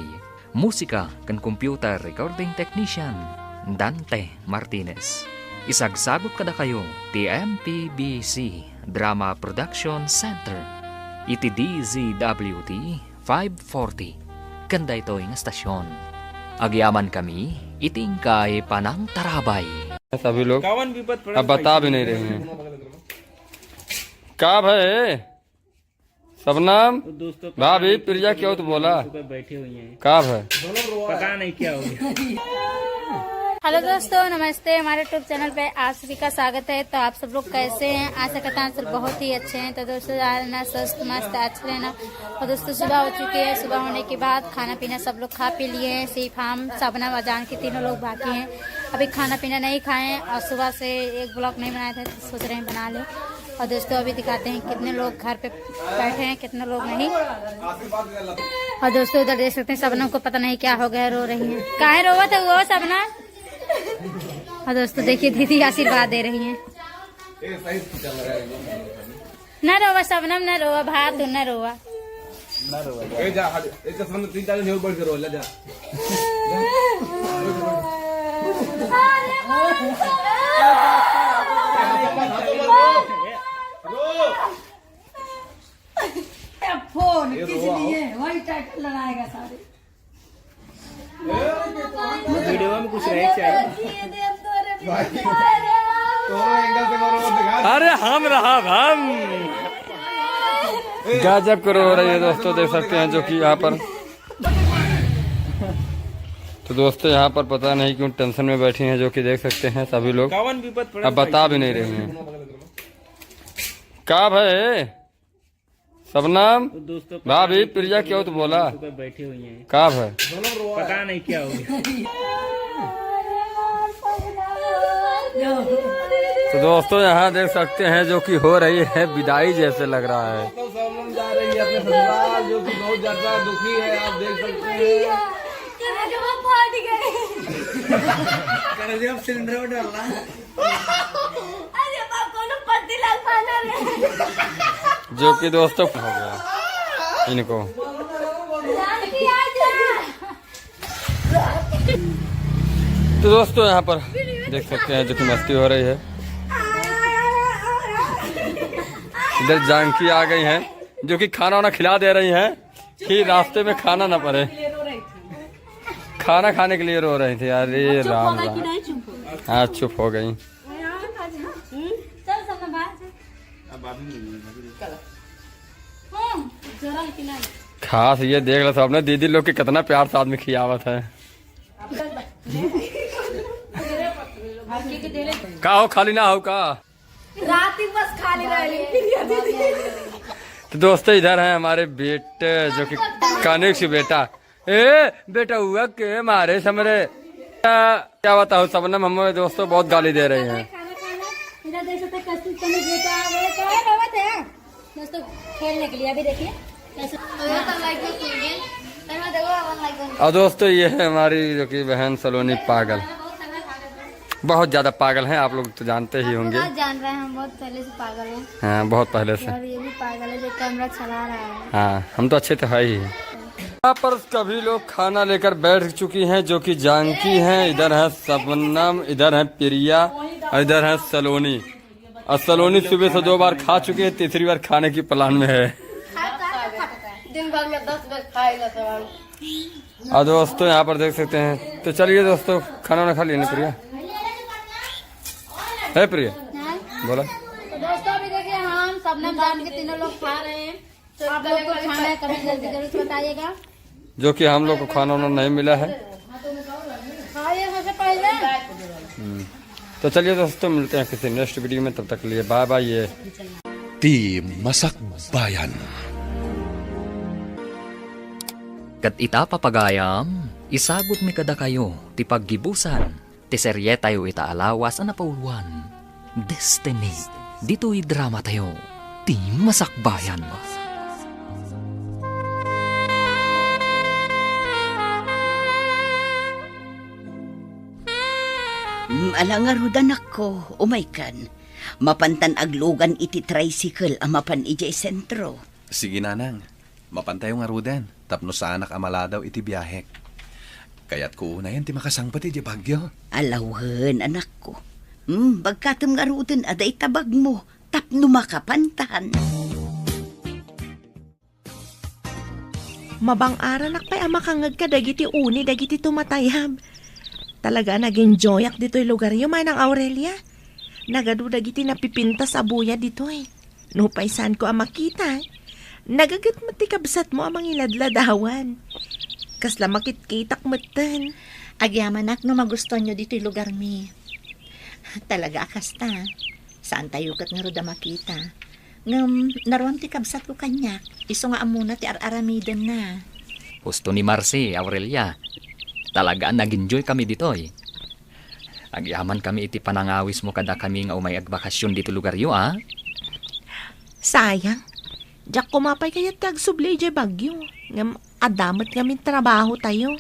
Musika ken computer recording technician, Dante Martinez. Isagsagut kadakayo ti M P B C Drama Production Center iti D Z W T five forty ken daytoy nga stasyon. Agyamankami iti inkay panangtarabay. Sabi log, kawan bibat pernah abata bini deh. Kab hai? Shabnam, भाभी, प्रिया क्या हो तो बोला? सुबह बैठी हुई हैं। कब है? पता नहीं क्या हो गया। हेलो दोस्तों, नमस्ते। हमारे YouTube चैनल पे आप सभी का स्वागत है। तो आप सब लोग कैसे हैं? आशा करता हूँ आप सब बहुत ही अच्छे हैं। तो दोस्तों, रहना स्वस्थ, मस्त, अच्छे रहना। और दोस्तों, सुबह हो चुकी है। सुबह होने के बाद खाना पीना सब लोग खा पी लिए हैं। सिर्फ हम, सबनम और जानकी तीनों लोग बाकी हैं। अभी खाना पीना नहीं खाए हैं और सुबह से एक ब्लॉग नहीं बनाए थे, तो सोच रहे हैं बना लें। और दोस्तों, अभी दिखाते हैं कितने लोग घर पे बैठे हैं, कितने लोग नहीं। और दोस्तों, उधर देख सकते हैं, सबनम को पता नहीं क्या हो गया, रो रही है। काहे रोवत है वो, सबनम? और दोस्तों, देखिए, दीदी आशीर्वाद दे रही हैं। ए, सही से चल रहा है एकदम। न रोवा सबनम, न रोवा, भा तू न रोवा। ए, जा, हट। ए, चश्मा में तीन चार दिन और बैठ के रो, ले जा। फोन ये किसी रोवा लिए, वही टाइटल लगाएगा सारे। वीडियो में कुछ नहीं चाहिए। दोनों एंगल से मारो, मत दिखा। अरे हम रहा हम। गजब करो हो रही है दोस्तों, देख सकते हैं जो कि यहाँ पर। तो दोस्तों, यहाँ पर पता नहीं क्यों टेंशन में बैठी हैं, जो कि देख सकते हैं सभी लोग। कौन विपद पड़ा अब बता भी नहीं रही हैं। का भाई? सबनम, तो दोस्तों, भाभी, प्रिया, क्यों तो बोला? बैठी हुई हैं। का है? पता नहीं क्या हो गया। तो दोस्तों, यहाँ देख सकते हैं जो कि हो रही है विदाई जैसे लग रहा है। तो सबनम जा रही है अपने ससुराल, जो कि बहुत ज्यादा दुखी है, आप देख सकते हैं। करेजा फट गई। करेजा में सिलेंडर डालना। अरे बाप, कोनो पत्ती लग पाना रे। जो कि दोस्तों हो गया इनको। जानकी आ जा। तो दोस्तों, यहाँ पर देख सकते हैं जो कि मस्ती हो रही है। इधर जानकी आ गई हैं, जो कि खाना वाना खिला दे रही हैं कि रास्ते में खाना ना पड़े। खाना खाने के लिए रो रही थी। अरे राम राम। हाँ, चुप हो गई। खास ये देख लो सबने, दीदी लोग के कितना प्यार से आदमी खियावत है। का हो, खाली ना हो का? रात ही बस खाली रह ली, फिर ये दीदी। तो दोस्तों, इधर हैं हमारे बेटे जो कि कनिष्क बेटा। ए, बेटा हुआ के मारे समरे। क्या, क्या बताओ, सबनम हमें दोस्तों बहुत गाली दे रहे हैं। खाना खाना, इधर देख सकते हैं, कस्तूरी का बेटा आ गया। क्या है बाबा थे? दोस्तों, खेलने के लिए अभी देखिए कैसे। और दोस्तों, ये है हमारी जो कि बहन सलोनी पागल, बहुत ज्यादा पागल हैं, आप लोग तो जानते ही होंगे। बहुत जान रहे हैं, हम बहुत पहले से पागल हैं। हाँ, बहुत पहले से। और ये भी पागल है जो कैमरा चला रहा है। हाँ, हम तो अच्छे तो है ही। यहाँ पर सभी लोग खाना लेकर बैठ चुकी हैं, जो कि जानकी हैं, इधर है सबनम, इधर है प्रिया और इधर है सलोनी। और सलोनी सुबह से दो बार खा चुकी है, तीसरी बार खाने की प्लान में है। दिन भर में दस बार खाएगा सब। और दोस्तों, यहाँ पर देख सकते हैं, तो चलिए दोस्तों, खाना वाना खा लिए ना प्रिया? है प्रिया? बोला। तो दोस्तों, अभी देखिए, हम सबनम जानकी तीनों लोग खा रहे हैं। तो आप लोग को खाना है, कभी जल्दी जरूर से बताइएगा। जो कि हम लोग को खाना वाना नहीं मिला है। खाइए सबसे पहले। हम्म। तो चलिए दोस्तों, मिलते हैं किसी नेक्स्ट वीडियो में, तब तक के लिए बाय बाय। ये Team Masakbayan. Ket ita, papagayam, isagutmi kadakayo ti paggibusan ti serietayo ita a lawas a napauluan, Destiny, ditoy dramatayo, ti Masakbayan. Mm, ala ngarud, anakko, umaykan. Mapantan aglugan iti tricycle a mapan idiay sentro. Sige, nanang. Mapantayo ngaruden, tapno saanak a maladaw iti biahek. Kayatko unayen ti makasangpet idiay Baguio. Alawen, anakko. Hmm, bagkatem ngaruden a dayta bagmo tapno makapantan. Mabang-aranak pay a makangngeg kadagiti uni dagiti tumatayab. Talaga a nag-enjoyak ditoy lugaryo, Manang Aurelia. Nagadu dagiti napipintas a buya ditoy. Nupay saanko a makita, nagaget met ti kabsatmo a mangiladladawan. Kasla makitkitak metten. Agyamanak no magustuanyo ditoy lugarmi. Talaga a kasta. Saantayo ket ngarud a makita. Ngem naruam ti kabsatko kaniak, isu nga ammona ti ar-aramidenna. Husto ni Marcy, Aurelia. Talaga a nag-enjoy kami ditoy. Agyamankami iti panangawismo kadakami nga umay agbakasyon ditoy lugaryo, a? Sayang. Diak koma pay kayat ti agsubli idiay Baguio. Ngem adda met ngamin trabahotayo.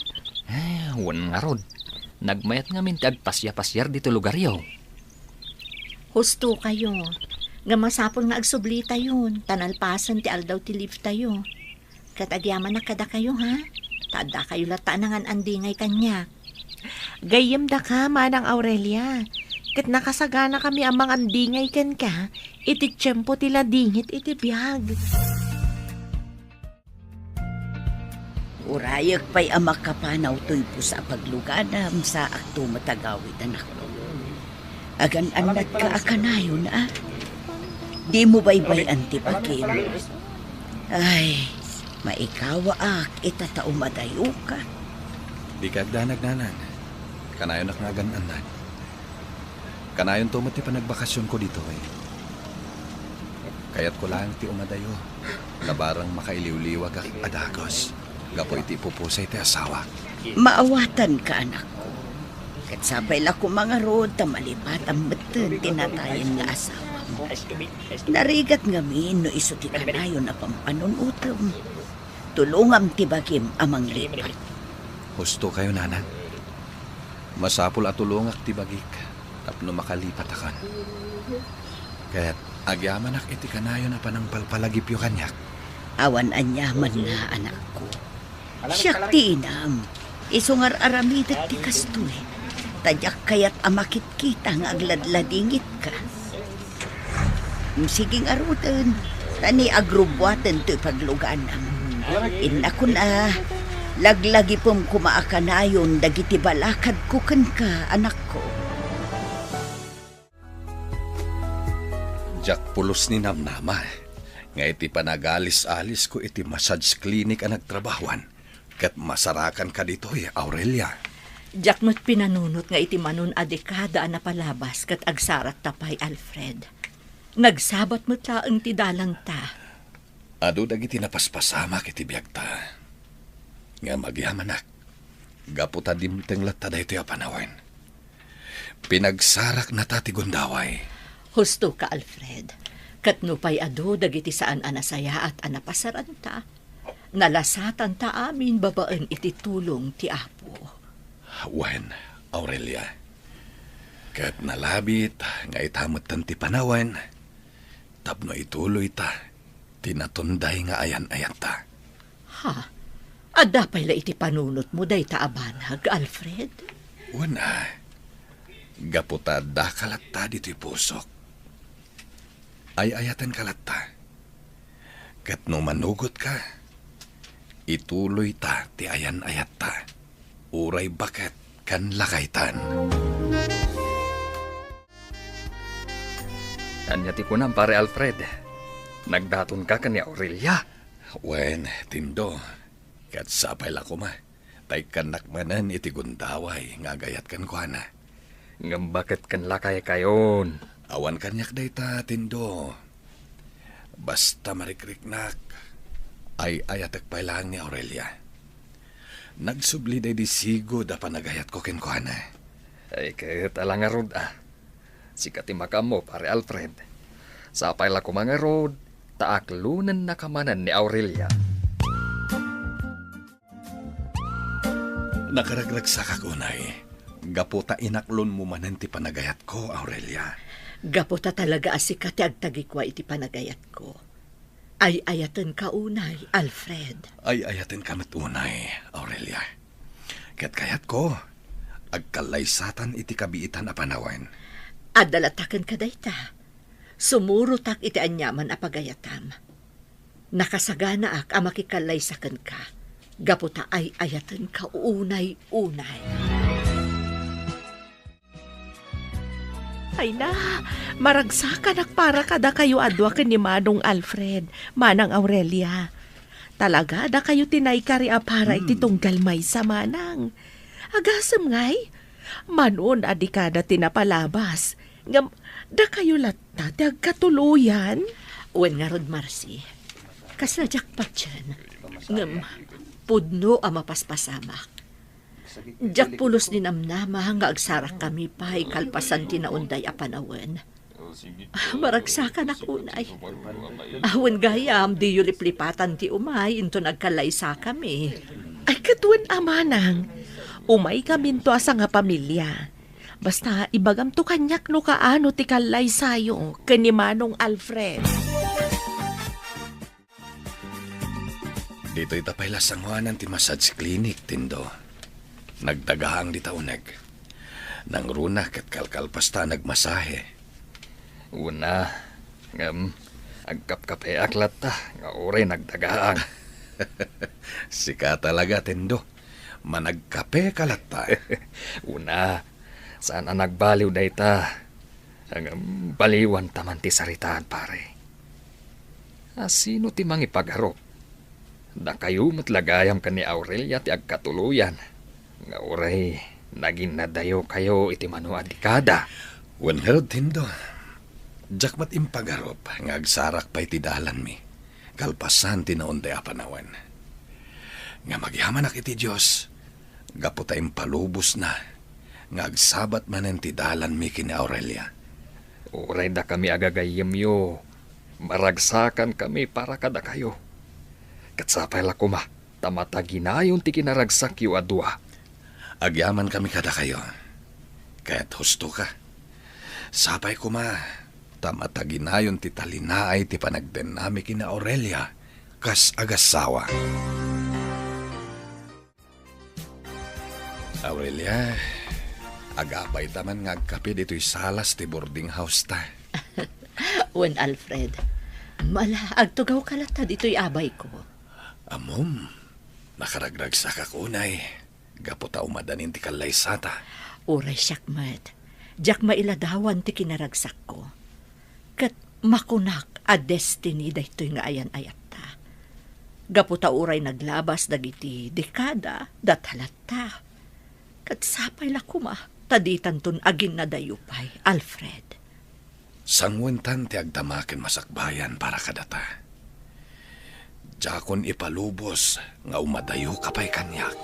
Eh, wen ngarud. Nagmayat ngamin ti agpasiapasiar ditoy lugaryo. Hustokayo. Ngem masapul nga agsublitayon, ta nalpasen ti aldaw ti leave-tayo. Ket agyamanak kadakayo, ha? Ta addakayo latta a nangan-andingay kaniak. Gayyemdaka, Manang Aurelia. Ket nakasaganakami a mangandingay kenka iti tiempo ti ladingit iti biag. Urayek pay a makapanaw toy pusa a pagluganam, saakto met a gawid, anakko. Agan-annatka a kanayon, a? Dimo baybay-an ti bagim. Ay, maikawaak ita ta umadayoka. Dika agdanag, nanang. Kanayonak nga agan-annad. Kanayonto met ti panagbakasionko ditoy. Kayatko laeng ti umadayo, ta barang makailiwliwagak a dagus gapu iti ipupusay ti asawak. Maawatanka, anakko. Ket sapay la koma ngarud ta malipatam metten ti natayen nga asawam. Narigat ngamin no isu ti kanayon a pampanunutem. Tulongam ti bagim a manglipat. Hustokayo, nanang. Masapul a tulongak ti bagik tapno makalipatakon. Ket agyamanak iti kanayon a panangpalpalagipyo kaniak. Awan aniamanna, anakko. Siak ti inam. Isu nga ar-aramidek ti kastoy. Ta diak kayat a makitkita nga agladladingitka. Sige ngaruden, ta ni agrubbuaten toy pagluganam. Innakon a, laglagipem koma a kanayon dagiti balakadko kenka, anakko. Diak pulos ni namnama nga iti panagalis-alisko iti massage clinic a nagtrabahoan, ket masarakanka ditoy, Aurelia. Diak met pinanunot nga iti manon a dekada a napalabas ket agsaratta pay, Alfred. Nagsabat met laeng ti dalanta. Adu dagiti napaspasamak iti biagta. Ngem agyamanak, gapu ta dimteng latta daytoy a panawen. Pinagsaraknata ti gundaway. Hustoka, Alfred. Ket nupay adu dagiti saan a nasayaat a napasaranta, nalasatanta amin babaen iti tulong ti Apo. Wen, Aurelia. Ket nalabit nga ita metten ti panawen tapno ituloyta ti natunday nga ayan-ayatta. Ha? Adda pay la iti panunotmo dayta a banag, Alfred? Wen a, gapu ta addaka latta ditoy pusok. Ay-ayatenka latta. Ket no manugotka, ituloyta ti ayan-ayatta. Uray baket ken lakaytan. Ania ti kunam, Pare Alfred? Nagdatonka ken ni Aurelia? Wen, Tindo. Ket sapay la koma, ta ikkannak manen iti gundaway nga agayat kenkuana. Ngem baket ken lakaykayon? Awan kaniak dayta, Tindo. Basta marikriknak, ay-ayatek pay laeng ni Aurelia. Nagsubli daydi sigud a panagayatko kenkuana. Ay, ket ala ngarud a. Sika ti makaammo, Pare Alfred. Sapay la koma ngarud, ta aklonennaka manen ni Aurelia. Nakaragragsakak unay, gapu ta inaklonmo manen ti panagayatko, Aurelia. Gapu ta talaga a sika ti agtagikua iti panagayatko. Ay-ayatenka unay, Alfred. Ay-ayatenka met unay, Aurelia. Ket kayatko, agkallaysatan iti kabiitan a panawen. Adda latta kenka dayta. Sumurotak iti aniaman a pagayatam. Nakasaganaak a makikallaysa kenka, gapu ta ay-ayatenka unay-unay. Ay na, maragsakanak para kadakayo a dua ken ni Manong Alfred, Manang Aurelia. Talaga, dakayo ti naikari a para iti Hmm. tunggal maysa, Manang. Agasem ngay, manon a dekada ti napalabas, ngem dakayo latta ti agkatuloyan? Wen ngarud, Marcy, kasla diak patien, ngem pudno a mapaspasamak. Diak pulos ninamnama nga agsarakkami pay kalpasan ti naunday a panawen. Maragsakanak unay. Awan gayam, diyo liplipatan ti umay inton agkallaysakami. Ay, ket wen a manang, umaykaminto a sangapamilia. Basta ibagamto kaniak no kaano ti kallaysayo ken ni Manong Alfred. Ditoy ta pay la sangoanan ti massage clinic, Tindo. Nagdagaang dita uneg. Nangruna ket kalkalpasta a nagmasahe. Una, ngem agkapkapeak latta nga uray nagdagaang. Sika talaga, Tindo. Managkape ka latta. Una, saan a nagbaliw dayta. Ngem baliwanta man ti saritaan, pare. A sino ti mangipagarup? Dakayo met la gayam ken ni Aurelia ti agkatuloyan, nga uray naginnadayokayo iti mano a dekada. Wen ngarud, Tindo, diak met impagarup nga agsarak pay ti dalanmi, kalpasan ti naunday a panawen. Ngem agyamanak iti Dios, gapu ta impalubosna nga agsabat manen ti dalanmi ken ni Aurelia. Uray dakami a gagayyemyo, maragsakankami para kadakayo. Ket sapay la koma ta mataginayon ti kinaragsakyo a dua. Agyamankami kadakayo. Ket husto ka. Sapay koma ta mataginayon ti talinaay ti panagdennami ken ni Aurelia kas agassawa. Aurelia, agapayta man nga agkape ditoy salas ti boarding house ta. Wen, Alfred, mala, agtugawka latta ditoy abayko. Ammom, nakaragragsakak unay, gapu ta umadanin ti kallaysata. Uray siak met, diak mailadawan ti kinaragsakko. Ket makunak a destiny daytoy nga ayan-ayatta. Gapu ta uray naglabas dagiti dekada, data latta. Ket sapay la koma ta ditanton aginnadayo pay, Alfred. Sangoentan ti agdama ken masakbayan para kadata. Diakon ipalubos nga umadayoka pay kaniak.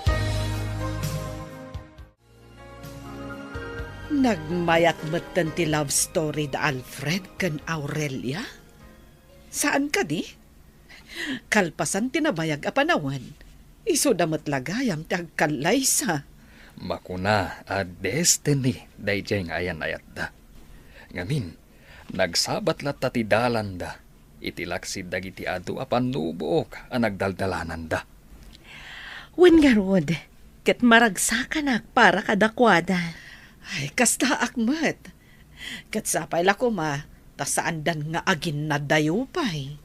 Nagmayat metten ti love story da Alfred ken Aurelia? Saan kadi? Kalpasan ti nabayag a panawen, isuda met la gayam ti agkallaysa. Makuna a destiny daydiay nga ayan-ayatda. Ngamin, nagsabat latta ti dalanda iti laksid dagiti adu a pannubook a nagdaldalananda. Wen ngarud, ket maragsakanak para kadakuada. Ay, kastaak met. Ket sapay la koma, ta saandan nga aginnadayo pay.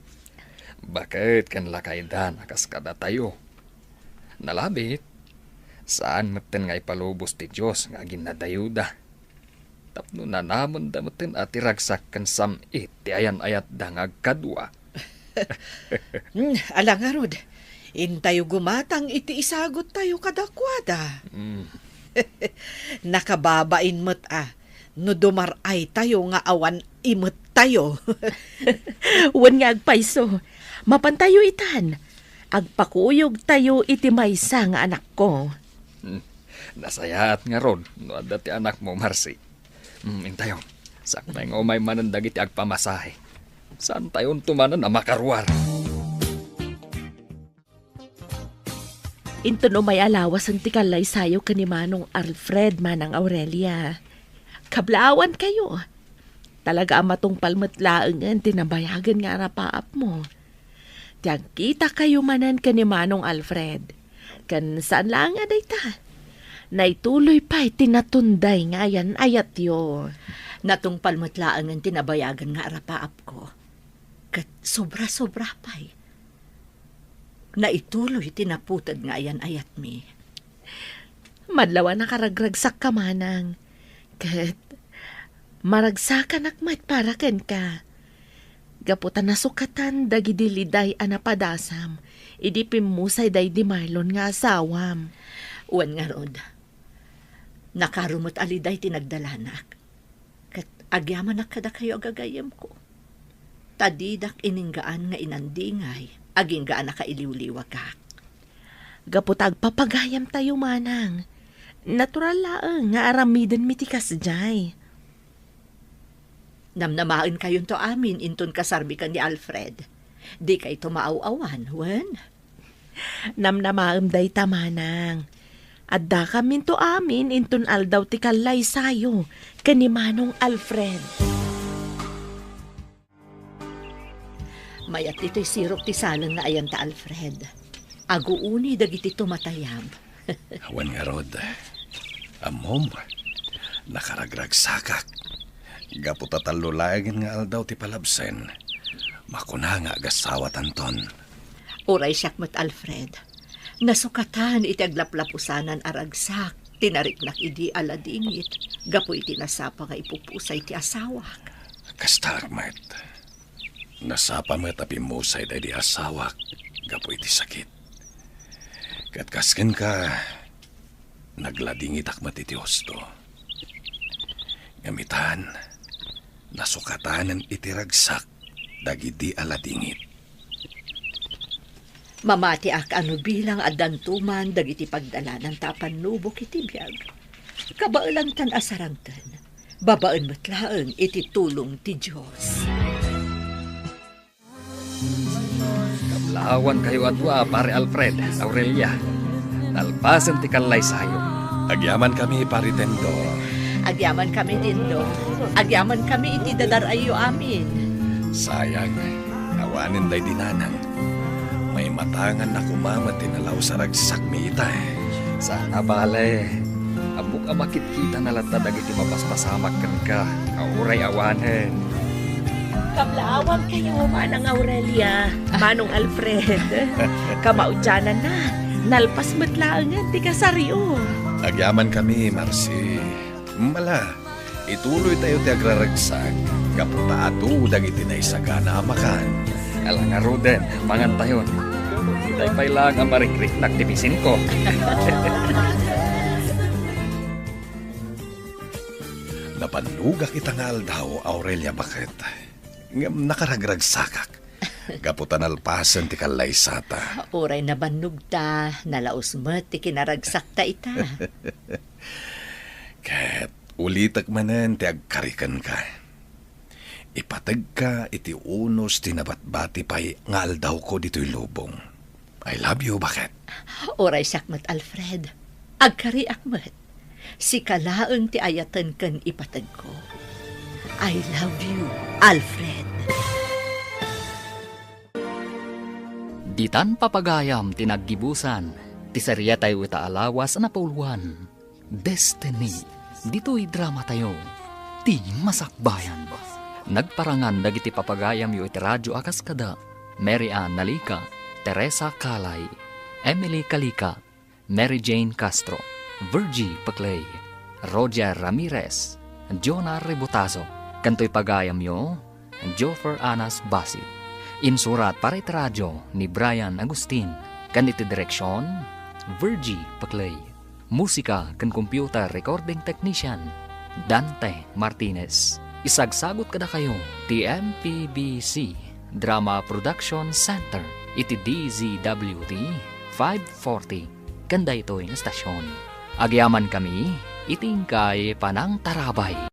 Baket ken lakaydan a kas kadatayo. Nalabit, saan metten nga ipalubos ti Dios nga aginnadayoda. Tapno nanamenda metten a ti ragsak ken sam-it ti ayan-ayatda nga agkadua. Hmm, ala ngarud, intayo gumatang iti isaguttayo kadakuada. Hmm. Nakababain met a no dumar-aytayo nga awan imettayo. Wen nga agpayso, mapantayo itan. Agpakuyogtayo iti maysa nga anakko. Hmm. Nasayaat ngarud no adda ti anakmo, Marcy. Hmm, intayo. Sakbay nga umay manen dagiti agpamasahe. Saantayonto manen a makaruar. Inton umay a lawasen ti kallaysayo ken ni Manong Alfred, Manang Aurelia, kablaawankayo. Talaga a matungpal met laengen ti nabayagen nga arapaapmo. Ti agkitakayo manen ken ni Manong Alfred. Ken saan laeng a dayta, naituloy pay ti natunday nga ayan-ayatyo. Natungpal met laengen ti nabayagen nga arapaapko. Ket sobra-sobra pay. Naituloy ti naputed nga ayan-ayatmi. Madlaw a nakaragragsakka, manang. Ket maragsakanak met para kenka. Gapu ta nasukatan dagidi liday a napadasam idi pimmusay daydi Marlon nga asawam. Wen ngarud, Nakaro met a liday ti nagdalanak. Ket agyamanak kadakayo a gagayyemko. Ta didak ininggaan nga inandingay, agingga a nakailiwliwagak. Gapu ta agpapagayamtayo, manang. Natural laeng nga aramidenmi ti kasdiay. Namnamaenkayonto amin inton kasarmi ken ni Alfred. Dikayto maaw-awan, wen? Namnamaem dayta, manang. Addakaminto amin inton aldaw ti kallaysayo ken ni Manong Alfred. Mayat ditoy sirok ti saleng nga ayanta, Alfred. Aguuni dagiti tumatayab. Wen ngarud, ammom, nakaragragsakak. Gapu ta tallo laengen nga aldaw ti palabsen, makuna nga agasawatanton. Uray siak met, Alfred. Nasukatan iti aglaplapusanan a ragsak ti nariknak idi aladingit gapu iti nasapa nga ipupusay ti asawak. Kastaak met. Nasapa met a pimmusay daydi asawak gapu iti sakit. Ket kas kenka, nagladingitak met iti husto. Ngem itan, nasukatanen iti ragsak dagidi a ladingit. Mamatiak a no bilang addanto man dagiti pagdalananta a pannubok iti biag, kabaelantan a sarangten, babaen met laeng iti tulong ti Dios. Kablaawankayo a dua, Pare Alfred, Aurelia. Nalpasen ti kallaysayo. Agyamankami, Pare Tendo. Agyamankami, Tendo. Agyamankami iti dadar-ayyo amin. Sayang, awanen daydi nanang. Maimatanganna koma met ti nalaus a ragsakmi ita. Saan a bale. Ammok a makitkitana latta dagiti mapaspasamak kenka, a uray awanen. Kablaawankayo, Manang Aurelia, Manong Alfred. Kamaudiananna, nalpas met laengen ti kasaryo. Agyamankami, Marci. Mala, ituloytayo ti agraragsak, gapu ta adu dagiti naisagana a makan. Ala ngaruden, mangantayon. Itay pay laeng a marikriknak ti bisinko. Nabannogak ita nga aldaw, Aurelia, baket. Ngem nakaragragsakak. Gapu ta nalpasen ti kallaysata. Uray nabannogta, nalaus met ti kinaragsakta ita. Ket ulitek manen ti agkari kenka. Ipategka iti unos ti nabatbati pay nga aldawko ditoy lubong. I love you, baket. Uray siak met, Alfred. Agkariak met. Sika laeng ti ayaten ken ipategko. I love you, Alfred. Ditan papagayam ti naggibusan, ti seriatayo ita a lawas a napauluan, Destiny. Ditoy dramatayo, ti masakbayan. Nagparangan dagiti papagayamyo iti radyo a kas kada Mary Ann Nalica, Teresa Calay, Emily Calica, Mary Jane Castro, Virgie Paclay, Roger Ramirez, Jonah Rebotazo, ken toy pagayamyo, Joffer Anas Basit. Insurat para iti radyo ni Brian Agustin, ken iti direksion, Virgie Paclay. Musika ken computer recording technician, Dante Martinez. Isagsagut kadakayo ti M P B C Drama Production Center iti D Z W T five forty ken daytoy nga stasyon. Agyamankami iti inkay panangtarabay.